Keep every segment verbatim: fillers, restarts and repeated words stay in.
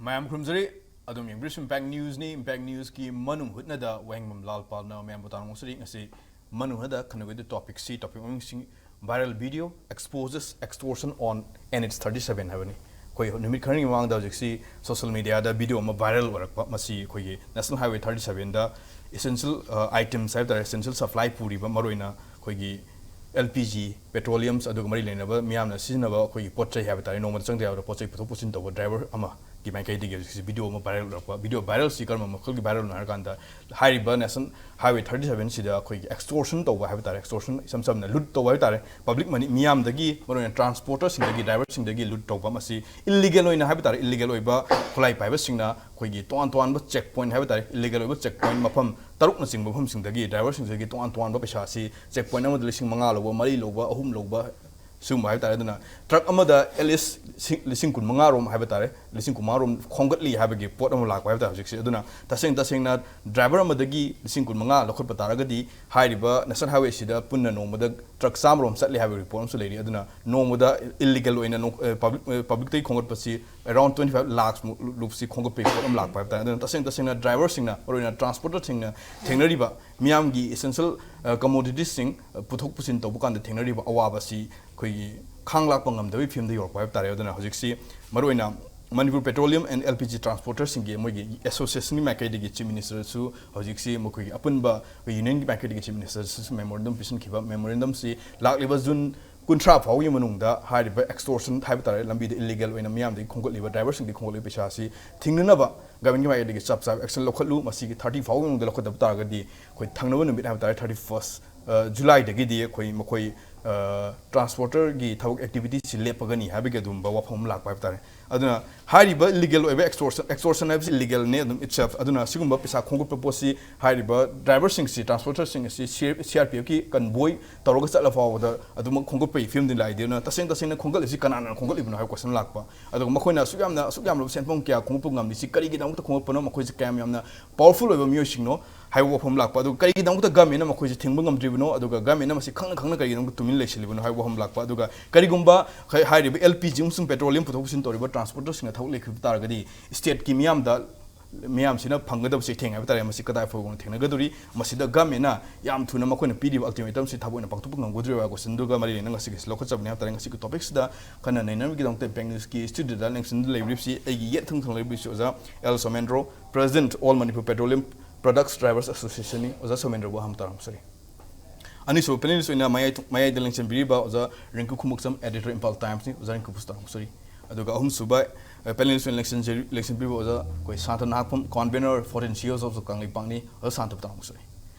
ꯃꯌꯥꯝ ꯈꯨꯔꯨꯝꯖꯔꯤ꯫ ꯑꯗꯨꯝ ꯌꯦꯡꯕꯤꯔꯤꯁꯤ Impact Newsꯅꯤ꯫ Impact Newsꯀꯤ ꯃꯅꯨꯡ ꯍꯨꯠꯅꯗ ꯋꯥꯍꯦꯡꯕꯝ ꯂꯥꯜꯄꯥꯜꯅ ꯃꯌꯥꯝꯕꯨ ꯇꯥꯟꯅ ꯉꯁꯤ ꯃꯅꯨꯡ ꯍꯨꯠꯅꯗ ꯈꯟꯅꯒꯗꯕ topicꯁꯤ, topic ꯃꯃꯤꯡꯁꯤꯡ: viral video exposes extortion on N H thirty-seven ꯍꯥꯏꯕꯅꯤ꯫ ꯑꯩꯈꯣꯏ ꯅꯨꯃꯤꯠ ꯈꯔꯒꯤ ꯃꯃꯥꯡꯗ ꯍꯧꯖꯤꯛꯁꯤ social mediaꯗ video ꯑꯃ viral ꯑꯣꯏꯔꯛꯄ, ꯃꯁꯤ ꯑꯩꯈꯣꯏꯒꯤ National Highway thirty-sevenꯗ essential items ꯍꯥꯏꯕ ꯇꯥꯔꯦ, essential supply ꯄꯨꯔꯤꯕ, ꯃꯔꯨꯑꯣꯏꯅ ꯑꯩꯈꯣꯏꯒꯤ L P G, petroleums, ꯑꯗꯨꯒ ꯃꯔꯤ ꯂꯩꯅꯕ ꯃꯤꯌꯥꯝꯅ ꯁꯤꯖꯤꯟꯅꯕ ꯑꯩꯈꯣꯏꯒꯤ ꯄꯣꯠ ꯆꯩ ꯍꯥꯏꯕ ꯇꯥꯔꯦ, ꯅꯣꯡꯃꯗ ꯆꯪꯗ ꯌꯥꯗꯕ ꯄꯣꯠ ꯆꯩ ꯄꯨꯊꯣꯛ ꯄꯨꯁꯤꯟ ꯇꯧꯕ driver ꯑꯃꯒꯤ ꯃꯥꯏꯀꯩꯗꯒꯤ ꯍꯧꯖꯤꯛꯁꯤ video ꯑꯃ viral ꯑꯣꯏꯔꯛꯄ꯫ Video viralꯁꯤ ꯀꯔꯝꯕ ꯃꯈꯜꯒꯤ viralꯅꯣ ꯍꯥꯏꯔꯀꯥꯟꯗ, ꯍꯥꯏꯔꯤꯕ National Highway thirty-sevenꯁꯤꯗ ꯑꯩꯈꯣꯏꯒꯤ extortion ꯇꯧꯕ ꯍꯥꯏꯕ ꯇꯥꯔꯦ, extortion, ꯏꯁꯝ ꯁꯝꯅ ꯂꯨꯠ ꯇꯧꯕ ꯍꯥꯏꯕ ꯇꯥꯔꯦ, public money, ꯃꯤꯌꯥꯝꯗꯒꯤ, ꯃꯔꯨꯑꯣꯏꯅ transporterꯁꯤꯡꯗꯒꯤ, driverꯁꯤꯡꯗꯒꯤ ꯂꯨꯠ ꯇꯧꯕ꯫ ꯃꯁꯤ illegal ꯑꯣꯏꯅ ꯍꯥꯏꯕ ꯇꯥꯔꯦ, illegal ꯑꯣꯏꯕ ꯈꯨꯠꯂꯥꯏ ꯄꯥꯏꯕꯁꯤꯡꯅ ꯑꯩꯈꯣꯏꯒꯤ ꯇꯣꯉꯥꯟ ꯇꯣꯉꯥꯟꯕ check point ꯍꯥꯏꯕ ꯇꯥꯔꯦ, illegal ꯑꯣꯏꯕ check point ꯃꯐꯝ ꯇꯔꯨꯛꯅꯆꯤꯡꯕ ꯃꯐꯝꯁꯤꯡꯗꯒꯤ driverꯁꯤꯡꯁꯤꯗꯒꯤ ꯇꯣꯉꯥꯟ ꯇꯣꯉꯥꯟꯕ ꯄꯩꯁꯥꯁꯤ check point ꯑꯃꯗ ꯂꯤꯁꯤꯡ ꯃꯉꯥ ꯂꯧꯕ, ꯃꯔꯤ ꯂꯧꯕ, ꯑꯍꯨꯝ ꯂꯧꯕ, ꯁꯤꯒꯨꯝꯕ ꯍꯥꯏꯕ ꯇꯥꯔꯦ꯫ ꯑꯗꯨꯅ truck ꯑꯃꯗ at least ꯂꯤꯁꯤꯡ ꯀꯨꯟ ꯃꯉꯥ ꯔꯣꯝ ꯍꯥꯏꯕ ꯇꯥꯔꯦ, ꯂꯤꯁꯤꯡ ꯀꯨꯟ ꯃꯉꯥ ꯔꯣꯝ ꯈꯣꯝꯒꯠꯂꯤ ꯍꯥꯏꯕꯒꯤ ꯄꯣꯠ ꯑꯃ ꯂꯥꯛꯄ ꯍꯥꯏꯕ ꯇꯥꯔꯦ ꯍꯧꯖꯤꯛꯁꯦ꯫ ꯑꯗꯨꯅ ꯇꯁꯦꯡ ꯇꯁꯦꯡꯅ driver ꯑꯃꯗꯒꯤ ꯂꯤꯁꯤꯡ ꯀꯨꯟ ꯃꯉꯥ ꯂꯧꯈꯠꯄ ꯇꯥꯔꯒꯗꯤ, ꯍꯥꯏꯔꯤꯕ National Highwayꯁꯤꯗ ꯄꯨꯟꯅ ꯅꯣꯡꯃꯗ truck ꯆꯥꯝꯃ ꯔꯣꯝ ꯆꯠꯂꯤ ꯍꯥꯏꯕꯒꯤ report ꯑꯃꯁꯨ ꯂꯩꯔꯤ꯫ ꯑꯗꯨꯅ ꯅꯣꯡꯃꯗ illegal ꯑꯣꯏꯅ ꯅꯣ-, ꯑ, public, ꯑ, publicꯇꯒꯤ ꯈꯣꯝꯒꯠꯄꯁꯤ around twenty five lakhs ꯃꯨꯛ ꯂꯨꯞꯁꯤ ꯈꯣꯝꯒꯠꯄꯒꯤ ꯄꯣꯠ ꯑꯃ ꯂꯥꯛꯄ ꯍꯥꯏꯕ ꯇꯥꯔꯦ꯫ ꯑꯗꯨꯅ ꯇꯁꯦꯡ ꯇꯁꯦꯡꯅ driverꯁꯤꯡꯅ, ꯃꯔꯨꯑꯣꯏꯅ transporterꯁꯤꯡꯅ ꯊꯦꯡꯅꯔꯤꯕ ꯃꯤꯌꯥꯝꯒꯤ essential, ꯑ, commoditiesꯁꯤꯡ, ꯑ, ꯄꯨꯊꯣꯛ ꯄꯨꯁꯤꯟ ꯇꯧꯕ ꯀꯥꯟꯗ ꯊꯦꯡꯅꯔꯤꯕ ꯑꯋꯥꯕꯁꯤ ꯑꯩꯈꯣꯏꯒꯤ ꯈꯥꯡ ꯂꯥꯛꯄ ꯉꯝꯗꯕꯒꯤ ꯐꯤꯕꯝꯗ ꯌꯧꯔꯛꯄ ꯍꯥꯏꯕ ꯇꯥꯔꯦ꯫ ꯑꯗꯨꯅ ꯍꯧꯖꯤꯛꯁꯤ ꯃꯔꯨꯑꯣꯏꯅ Manipur Petroleum and L P G transporterꯁꯤꯡꯒꯤ ꯃꯣꯏꯒꯤ associationꯒꯤ ꯃꯥꯏꯀꯩꯗꯒꯤ Chief Ministerꯁꯨ ꯍꯧꯖꯤꯛꯁꯤ ꯃꯈꯣꯏꯒꯤ ꯑꯄꯨꯟꯕ unionꯒꯤ ꯃꯥꯏꯀꯩꯗꯒꯤ Chief Ministerꯁꯨ memorandum ꯄꯤꯁꯤꯟꯈꯤꯕ꯫ Memorandumꯁꯤ ꯂꯥꯛꯂꯤꯕ June ꯀꯨꯟꯊ꯭ꯔꯥ ꯐꯥꯎꯒꯤ ꯃꯅꯨꯡꯗ ꯍꯥꯏꯔꯤꯕ extortion ꯍꯥꯏꯕ ꯇꯥꯔꯦ, ꯂꯝꯕꯤꯗ illegal ꯑꯣꯏꯅ ꯃꯤꯌꯥꯝꯗꯒꯤ ꯈꯣꯝꯒꯠꯂꯤꯕ, driverꯁꯤꯡꯗꯒꯤ ꯈꯣꯝꯒꯠꯂꯤꯕ ꯄꯩꯁꯥꯁꯤ ꯊꯤꯡꯅꯅꯕ governmentꯀꯤ ꯃꯥꯏꯀꯩꯗꯒꯤ ꯆꯞ ꯆꯥꯕ action ꯂꯧꯈꯠꯂꯨ꯫ ꯃꯁꯤꯒꯤ thirty ꯐꯥꯎꯒꯤ ꯃꯅꯨꯡꯗ ꯂꯧꯈꯠꯇꯕ ꯇꯥꯔꯒꯗꯤ ꯑꯩꯈꯣꯏ ꯊꯪꯅꯕ ꯅꯨꯃꯤꯠ ꯍꯥꯏꯕ ꯇꯥꯔꯦ, thirty first, ꯑ, Julyꯗꯒꯤꯗꯤ ꯑꯩꯈꯣꯏ ꯃꯈꯣꯏ, ꯑ, transporterꯒꯤ ꯊꯕꯛ activitiesꯁꯤ ꯂꯦꯞꯄꯒꯅꯤ ꯍꯥꯏꯕꯒꯤ ꯑꯗꯨꯒꯨꯝꯕ ꯋꯥꯐꯝ ꯑꯃ ꯂꯥꯛꯄ ꯍꯥꯏꯕ ꯇꯥꯔꯦ꯫ ꯑꯗꯨꯅ ꯍꯥꯏꯔꯤꯕ illegal ꯑꯣꯏꯕ extortion, extortion ꯍꯥꯏꯕꯁꯤ illegalꯅꯦ ꯑꯗꯨꯝ itself꯫ ꯑꯗꯨꯅ ꯁꯤꯒꯨꯝꯕ ꯄꯩꯁꯥ ꯈꯣꯝꯒꯠꯄ ꯄꯣꯠꯁꯤ ꯍꯥꯏꯔꯤꯕ driverꯁꯤꯡꯁꯤ, transporterꯁꯤꯡ ꯑꯁꯤ C R, C R P Fꯀꯤ convoy ꯇꯧꯔꯒ ꯆꯠꯂ ꯐꯥꯎꯕꯗ ꯑꯗꯨꯃꯛ ꯈꯣꯝꯒꯠꯄꯒꯤ ꯐꯤꯕꯝꯗꯤ ꯂꯥꯛꯏ꯫ ꯑꯗꯨꯅ ꯇꯁꯦꯡ ꯇꯁꯦꯡꯅ ꯈꯣꯝꯒꯠꯂꯤꯁꯤ ꯀꯅꯥꯅ ꯈꯣꯝꯒꯠꯂꯤꯕꯅꯣ ꯍꯥꯏꯕ question ꯂꯥꯛꯄ꯫ ꯑꯗꯨꯒ ꯃꯈꯣꯏꯅ ꯑꯁꯨꯛ ꯌꯥꯝꯅ, ꯑꯁꯨꯛ ꯌꯥꯝꯂꯕ ꯁꯦꯟꯐꯝ ꯀꯌꯥ ꯈꯣꯝꯒꯠꯄ ꯉꯝꯂꯤꯁꯤ ꯀꯔꯤꯒꯤꯗꯃꯛꯇ ꯈꯣꯝꯒꯠꯄꯅꯣ? ꯃꯈꯣꯏꯁꯤ ꯀꯌꯥꯝ ꯌꯥꯝꯅ powerful ꯑꯣꯏꯕ ꯃꯤꯑꯣꯏꯁꯤꯡꯅꯣ? ꯍꯥꯏꯕ ꯋꯥꯐꯝ ꯂꯥꯛꯄ꯫ ꯑꯗꯨꯒ ꯀꯔꯤꯒꯤꯗꯃꯛꯇ ꯒꯃꯦꯟꯅ ꯃꯈꯣꯏꯁꯦ ꯊꯤꯡꯕ ꯉꯝꯗ꯭ꯔꯤꯕꯅꯣ, ꯑꯗꯨꯒ ꯒꯃꯦꯟꯅ ꯃꯁꯤ ꯈꯪꯅ ꯈꯪꯅ ꯀꯔꯤꯒꯤꯗꯃꯛꯇ ꯇꯨꯃꯤꯟ ꯂꯩꯁꯤꯜꯂꯤꯕꯅꯣ ꯍꯥꯏꯕ ꯋꯥꯐꯝ ꯂꯥꯛꯄ꯫ ꯑꯗꯨꯒ ꯀꯔꯤꯒꯨꯝꯕ ꯍꯥꯏ-, ꯍꯥꯏꯔꯤꯕ ꯑꯦꯜ ꯄꯤ ꯖꯤ ꯑꯃꯁꯨꯡ ꯄꯦꯇ꯭ꯔꯣꯂꯤꯌꯝ ꯄꯨꯊꯣꯛ ꯄꯨꯁꯤꯟ ꯇꯧꯔꯤꯕ ꯇ꯭ꯔꯥꯟꯁꯄꯣꯔꯇꯔꯁꯤꯡꯅ ꯊꯕꯛ ꯂꯦꯞꯈꯤꯕ ꯇꯥꯔꯒꯗꯤ, ꯁ꯭ꯇꯦꯠꯀꯤ ꯃꯤꯌꯥꯝꯗ, ꯃꯤꯌꯥꯝꯁꯤꯅ ꯐꯪꯒꯗꯕ ꯆꯩꯊꯦꯡ ꯍꯥꯏꯕ ꯇꯥꯔꯦ, ꯃꯁꯤ ꯀꯗꯥꯏ ꯐꯥꯎꯕ ꯊꯦꯡꯅꯒꯗꯧꯔꯤ? ꯃꯁꯤꯗ ꯒꯃꯦꯟꯅ ꯌꯥꯝ ꯊꯨꯅ ꯃꯈꯣꯏꯅ ꯄꯤꯔꯤꯕ ꯑꯜꯇꯤꯃꯦꯇꯝꯁꯤ ꯊꯕꯛ ꯑꯣꯏꯅ ꯄꯥꯡꯊꯣꯛꯄ ꯉꯝꯒꯗꯧꯔꯤꯕ ꯍꯥꯏꯕ ꯀꯣꯏꯁꯟꯗꯨꯒ ꯃꯔꯤ ꯂꯩꯅꯅ ꯉꯁꯤꯒꯤꯁꯤ ꯂꯧꯈꯠꯆꯕꯅꯤ ꯍꯥꯏꯕ ꯇꯥꯔꯦ꯫ ꯉꯁꯤꯒꯤ ꯇꯣꯄꯤꯛꯁꯤꯗ ꯈꯟꯅ ꯅꯩꯅꯕꯒꯤꯗꯃꯛꯇ ꯕꯦꯡꯒ꯭ꯂꯣꯔꯒꯤ ꯁ꯭ꯇꯨꯗꯤꯑꯣꯗ ꯂꯦꯡꯁꯤꯟꯗꯨꯅ ꯂꯩꯕꯤꯔꯤꯕꯁꯤ ꯑꯩꯒꯤ ꯌꯦꯠ ꯊꯪ ꯊꯪꯅ ꯂꯩꯕꯤꯔꯤꯕꯁꯤ ꯑꯣꯖꯥ L Somendro, President, All Manipur Petroleum Products Drivers Association ꯅꯤ꯫ ꯑꯣꯖꯥ ꯁꯣꯃꯦꯟꯗ꯭ꯔꯕꯨ ꯑꯍꯥꯟꯕ ꯇꯥꯔꯝ ꯁꯣꯔꯤ꯫ ꯑꯅꯤꯁꯨꯕ ꯄꯦꯅꯦꯂꯤꯁ ꯑꯣꯏꯅ ꯃꯌꯥꯏ ꯊ-, ꯃꯌꯥꯏꯗ ꯂꯦꯡꯁꯤꯟꯕꯤꯔꯤꯕ ꯑꯣꯖꯥ ꯔꯤꯡꯀꯨ ꯈꯨꯃꯨꯛꯆꯝ, editor, Imphal Times ꯅꯤ꯫ ꯑꯣꯖꯥ ꯔꯤꯡꯀꯨꯕꯨꯁꯨ ꯇꯥꯔꯝ ꯁꯣꯔꯤ꯫ ꯑꯗꯨꯒ ꯑꯍꯨꯝꯁꯨꯕ, ꯑ, ꯄꯦꯅꯦꯂꯤꯁ ꯑꯣꯏꯅ ꯂꯦꯡꯁꯤꯟꯖꯔꯤ-, ꯂꯦꯡꯁꯤꯟꯕꯤꯔꯤꯕ ꯑꯣꯖꯥ ꯑꯩꯈꯣꯏ Santa ꯅꯍꯥꯛꯐꯝ, convener, fourteen C E Os of Kangleipak ꯅꯤ꯫ ꯑꯣꯖꯥ ꯁꯥꯟꯇꯕꯨ ꯇꯥꯔꯝ ꯁꯣꯔꯤ꯫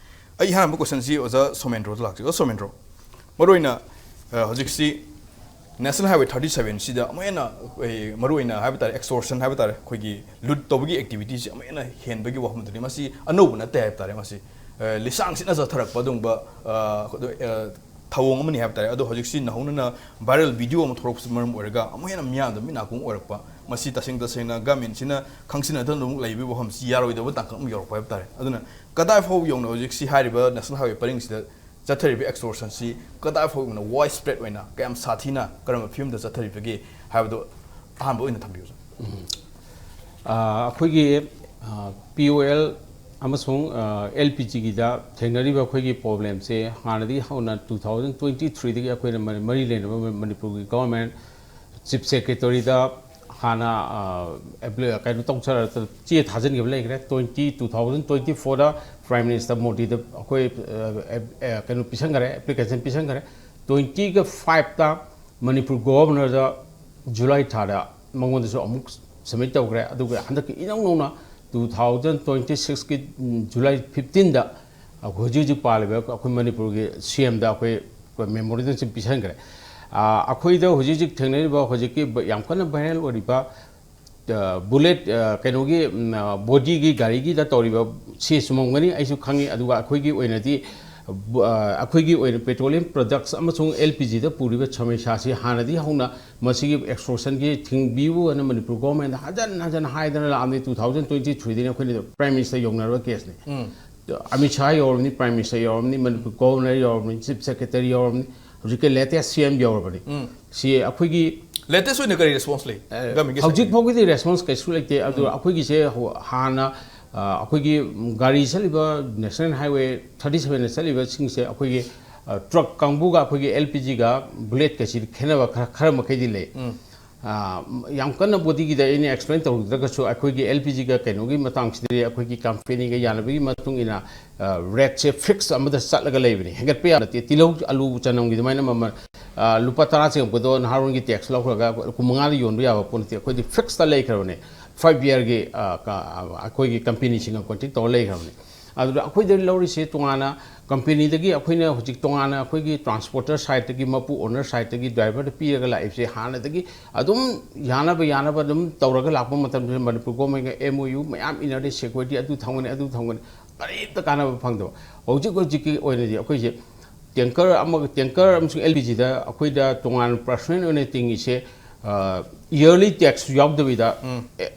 ꯑꯩ ꯑꯍꯥꯟꯕ ꯀꯣꯏꯁꯟꯁꯤ ꯑꯣꯖꯥ ꯁꯣꯃꯦꯟꯗ꯭ꯔꯣꯗ ꯂꯥꯛꯆꯒꯦ꯫ ꯑꯣꯖꯥ ꯁꯣꯃꯦꯟꯗ꯭ꯔꯣ, ꯃꯔꯨꯑꯣꯏꯅ, ꯑ, ꯍꯧꯖꯤꯛꯁꯤ National Highway thirty seven ꯁꯤꯗ ꯑꯃꯨꯛ ꯍꯦꯟꯅ ꯑꯩꯈꯣꯏ ꯃꯔꯨꯑꯣꯏꯅ ꯍꯥꯏꯕ ꯇꯥꯔꯦ, extortion ꯍꯥꯏꯕ ꯇꯥꯔꯦ, ꯑꯩꯈꯣꯏꯒꯤ ꯂꯨꯠ ꯇꯧꯕꯒꯤ ꯑꯦꯛꯇꯤꯚꯤꯇꯤꯁꯤ ꯑꯃꯨꯛ ꯍꯦꯟꯅ ꯍꯦꯟꯕꯒꯤ ꯋꯥꯐꯝꯗꯨꯅꯤ꯫ ꯃꯁꯤ ꯑꯅꯧꯕ ꯅꯠꯇꯦ ꯍꯥꯏꯕ ꯇꯥꯔꯦ꯫ ꯃꯁꯤ, ꯑ, ꯂꯤꯁꯥꯡ ꯁꯤꯠꯅ ꯆꯠꯊꯔꯛꯄ ꯑꯗꯨꯒꯨꯝꯕ, ꯑ, ꯑ, ꯊꯧꯑꯣꯡ ꯑꯃꯅꯤ ꯍꯥꯏꯕ ꯇꯥꯔꯦ꯫ ꯑꯗꯣ ꯍꯧꯖꯤꯛꯁꯤ ꯅꯧꯍꯧꯅꯅ viral video ꯑꯃ ꯊꯣꯛꯂꯛꯄꯁꯤꯅ ꯃꯔꯝ ꯑꯣꯏꯔꯒ ꯑꯃꯨꯛ ꯍꯦꯟꯅ ꯃꯤꯌꯥꯝꯗ ꯃꯤꯠ ꯅꯥꯀꯣꯡ ꯑꯣꯏꯔꯛꯄ, ꯃꯁꯤ ꯇꯁꯦꯡ ꯇꯁꯦꯡꯅ ꯒꯃꯦꯟꯁꯤꯅ ꯈꯪꯁꯤꯟꯅꯗꯅ ꯑꯃꯨꯛ ꯂꯩꯕꯒꯤ ꯋꯥꯐꯝꯁꯤ ꯌꯥꯔꯣꯏꯗꯕ ꯇꯥꯡꯀꯛ ꯑꯃ ꯌꯧꯔꯛꯄ ꯍꯥꯏꯕ ꯇꯥꯔꯦ꯫ ꯑꯗꯨꯅ ꯀꯗꯥꯏ ꯐꯥꯎ ꯌꯧꯅ ꯍꯧꯖꯤꯛꯁꯤ ꯍꯥꯏꯔꯤꯕ National Highway ꯄꯔꯤꯡꯁꯤꯗ ꯆꯠꯊꯔꯤꯕ extortion ꯁꯤ ꯀꯗꯥꯏ ꯐꯥꯎ ꯌꯧꯅ wide spread ꯑꯣꯏꯅ ꯀꯌꯥꯝ ꯁꯥꯊꯤꯅ ꯀꯔꯝꯕ ꯐꯤꯕꯝꯗ ꯆꯠꯊꯔꯤꯕꯒꯦ ꯍꯥꯏꯕꯗꯨ ꯑꯍꯥꯟꯕ ꯑꯣꯏꯅ ꯊꯝꯕꯤꯌꯨ, ꯁꯥꯔ꯫ ꯎꯝ꯫ ꯑ, ꯑꯩꯈꯣꯏꯒꯤ, ꯑ, P O L ꯑꯃꯁꯨꯡ, ꯑ, L P G ꯒꯤꯗ ꯊꯦꯡꯅꯔꯤꯕ ꯑꯩꯈꯣꯏꯒꯤ problemꯁꯦ ꯍꯥꯟꯅꯗꯒꯤ ꯍꯧꯅ two thousand twenty three ꯗꯒꯤ ꯑꯩꯈꯣꯏꯅ ꯃꯔꯤ, ꯃꯔꯤ ꯂꯩꯅꯕ ꯃꯅꯤꯄꯨꯔꯒꯤ government chief secretary ꯗ ꯍꯥꯟꯅ, ꯑ, ꯑꯦꯄ꯭ꯂꯤ-, ꯀꯩꯅꯣ ꯇꯧꯖꯔ-, ꯆꯦ ꯊꯥꯖꯤꯟꯈꯤꯕ ꯂꯩꯈ꯭ꯔꯦ꯫ Twenty, two thousand twenty four ꯗ Prime Minister ꯃꯣꯗꯤꯗ ꯑꯩꯈꯣꯏ, ꯑ, ꯑꯦꯞ-, ꯑ, ꯀꯩꯅꯣ ꯄꯤꯁꯟꯈꯔꯦ, application ꯄꯤꯁꯟꯈꯔꯦ꯫ Twenty ꯒ five ꯇ ꯃꯅꯤꯄꯨꯔ governor ꯗ July ꯊꯥꯗ ꯃꯉꯣꯟꯗꯁꯨ ꯑꯃꯨꯛ submit ꯇꯧꯈ꯭ꯔꯦ꯫ ꯑꯗꯨꯒ ꯍꯟꯗꯛꯀꯤ ꯏꯅꯧ ꯅꯧꯅ two thousand twenty six ꯀꯤ, ꯎꯝ, July fifteen ꯗ ꯑꯩꯈꯣꯏ ꯍꯧꯖꯤꯛ ꯍꯧꯖꯤꯛ ꯄꯥꯜꯂꯤꯕ ꯑꯩꯈꯣꯏ ꯃꯅꯤꯄꯨꯔꯒꯤ C M ꯗ ꯑꯩꯈꯣꯏ memorandum ꯁꯤ ꯄꯤꯁꯟꯈ꯭ꯔꯦ꯫ ꯑ, ꯑꯩꯈꯣꯏꯗ ꯍꯧꯖꯤꯛ ꯍꯧꯖꯤꯛ ꯊꯦꯡꯅꯔꯤꯕ ꯍꯧꯖꯤꯛꯀꯤ ꯌꯥꯝ ꯀꯟꯅ viral ꯑꯣꯏꯔꯤꯕ, ꯑ, bullet, ꯑ, ꯀꯩꯅꯣꯒꯤ, ꯎꯝ, ꯑ, body ꯒꯤ ꯒꯥꯔꯤꯒꯤꯗ ꯇꯧꯔꯤꯕ ꯁꯤ ꯆꯨꯝꯃꯝꯒꯅꯤ, ꯑꯩꯁꯨ ꯈꯪꯉꯤ꯫ ꯑꯗꯨꯒ ꯑꯩꯈꯣꯏꯒꯤ ꯑꯣꯏꯅꯗꯤ, ꯕ-, ꯑ, ꯑꯩꯈꯣꯏꯒꯤ ꯑꯣꯏꯅ petroleum products ꯑꯃꯁꯨꯡ L P G ꯗ ꯄꯨꯔꯤꯕ ꯁꯃꯁ꯭ꯌꯥꯁꯤ ꯍꯥꯟꯅꯗꯤ ꯍꯧꯅ ꯃꯁꯤꯒꯤ extortion ꯒꯤ ꯊꯤꯡꯕꯤꯌꯨ ꯍꯥꯏꯅ ꯃꯅꯤꯄꯨꯔ government ꯗ ꯍꯟꯖꯟ ꯍꯟꯖꯟ ꯍꯥꯏꯗꯅ ꯂꯥꯛꯑꯕꯅꯤ꯫ Two thousand twenty three ꯗꯒꯤ ꯑꯩꯈꯣꯏꯅ Prime Minister ꯌꯧꯅꯔꯕ case ꯅꯤ꯫ ꯎꯝ꯫ Amit Shah ꯌꯧꯔꯕꯅꯤ, Prime Minister ꯌꯧꯔꯕꯅꯤ, Manipur Governor ꯌꯧꯔꯕꯅꯤ, Chief Secretary ꯌꯧꯔꯕꯅꯤ, ꯍꯧꯖꯤꯛꯀꯤ latest C M ꯌꯧꯔꯕꯅꯤ꯫ ꯁꯤ ꯑꯩꯈꯣꯏꯒꯤ Latest ꯑꯣꯏꯅ ꯀꯔꯤ response ꯂꯩ? Government ꯀꯤ side ꯍꯧꯖꯤꯛ ꯐꯥꯎꯒꯤꯗꯤ response ꯀꯩꯁꯨ ꯂꯩꯇꯦ꯫ ꯑꯗꯨ ꯑꯩꯈꯣꯏꯒꯤꯁꯦ ꯍ- ꯍꯥꯟꯅ ꯑ, ꯑꯩꯈꯣꯏꯒꯤ ꯒꯥꯔꯤ ꯆꯠꯂꯤꯕ National Highway thirty seven ꯆꯠꯂꯤꯕꯁꯤꯡꯁꯦ ꯑꯩꯈꯣꯏꯒꯤ truck ꯀꯥꯡꯕꯨꯒ ꯑꯩꯈꯣꯏꯒꯤ L P G ꯒ Bullet ꯀꯁꯤ ꯈꯦꯠꯅꯕ ꯈꯔ ꯈꯔ ꯃꯈꯩꯗꯤ ꯂꯩ꯫ ꯑ, ꯌꯥꯝ ꯀꯟꯅ body ꯒꯤꯗ ꯑꯩꯅ explain ꯇꯧꯔꯨꯗ꯭ꯔꯒꯁꯨ ꯑꯩꯈꯣꯏꯒꯤ L P G ꯒ ꯀꯩꯅꯣꯒꯤ ꯃꯇꯥꯡꯁꯤꯗꯤ ꯑꯩꯈꯣꯏꯒꯤ company ꯒ ꯌꯥꯅꯕꯒꯤ ꯃꯇꯨꯡ ꯏꯟꯅ rate ꯁꯦ fix ꯑꯃꯗ ꯆꯠꯂꯒ ꯂꯩꯕꯅꯤ꯫ ꯍꯦꯟꯒꯠꯄ ꯌꯥꯕ ꯅꯠꯇꯦ꯫ ꯇꯤꯜꯍꯧ, ꯑꯂꯨ, ꯆꯅꯝꯒꯤ ꯑꯗꯨꯃꯥꯏꯅ ꯃꯃꯜ ꯑ, ꯂꯨꯄꯥ ꯇꯔꯥ ꯆꯪꯉꯛꯄꯗꯣ ꯅꯍꯥꯔꯣꯟꯒꯤ tax ꯂꯧꯈ꯭ꯔꯒ ꯀꯨꯟ ꯃꯉꯥꯗ ꯌꯣꯟꯕ ꯌꯥꯕ ꯄꯣꯠ ꯅꯠꯇꯦ꯫ ꯑꯩꯈꯣꯏꯗꯤ fix ꯇ ꯂꯩꯈ꯭ꯔꯕꯅꯦ꯫ Five year ꯒꯤ, ꯑ, ꯀ-, ꯑ, ꯑꯩꯈꯣꯏꯒꯤ company ꯁꯤꯡꯒ contact ꯇꯧꯔ ꯂꯩꯈ꯭ꯔꯕꯅꯦ꯫ ꯑꯗꯨꯗ ꯑꯩꯈꯣꯏꯗ ꯂꯧꯔꯤꯁꯦ ꯇꯣꯉꯥꯟꯅ company ꯗꯒꯤ ꯑꯩꯈꯣꯏꯅ ꯍꯧꯖꯤꯛ ꯇꯣꯉꯥꯟꯅ ꯑꯩꯈꯣꯏꯒꯤ transporter side ꯇꯒꯤ, ꯃꯄꯨ owner side ꯇꯒꯤ driver ꯗ ꯄꯤꯔꯒ ꯂꯥꯛꯏꯕꯁꯦ ꯍꯥꯟꯅꯗꯒꯤ ꯑꯗꯨꯝ ꯌꯥꯅꯕ ꯌꯥꯅꯕ ꯑꯗꯨꯝ ꯇꯧꯔꯒ ꯂꯥꯛꯄ ꯃꯇꯝꯗ ꯃꯅꯤꯄꯨꯔ government ꯒ M O U ꯃꯌꯥꯝ ꯏꯟꯅꯔꯦ, security ꯑꯗꯨ ꯊꯝꯒꯅꯤ, ꯑꯗꯨ ꯊꯝꯒꯅꯤ, ꯀꯔꯤꯝꯇ ꯀꯥꯟꯅꯕ ꯐꯪꯗꯕ꯫ ꯍꯧꯖꯤꯛ ꯍꯧꯖꯤꯛꯀꯤ ꯑꯣꯏꯅꯗꯤ ꯑꯩꯈꯣꯏꯁꯦ tanker ꯑꯃꯒ, tanker ꯑꯃꯁꯨꯡ L P G ꯗ ꯑꯩꯈꯣꯏꯗ ꯇꯣꯉꯥꯟꯅ personal ꯑꯣꯏꯅ ꯇꯤꯡꯉꯤꯁꯦ, ꯑ, yearly tax ꯌꯥꯎꯗꯕꯤꯗ, ꯑꯦ,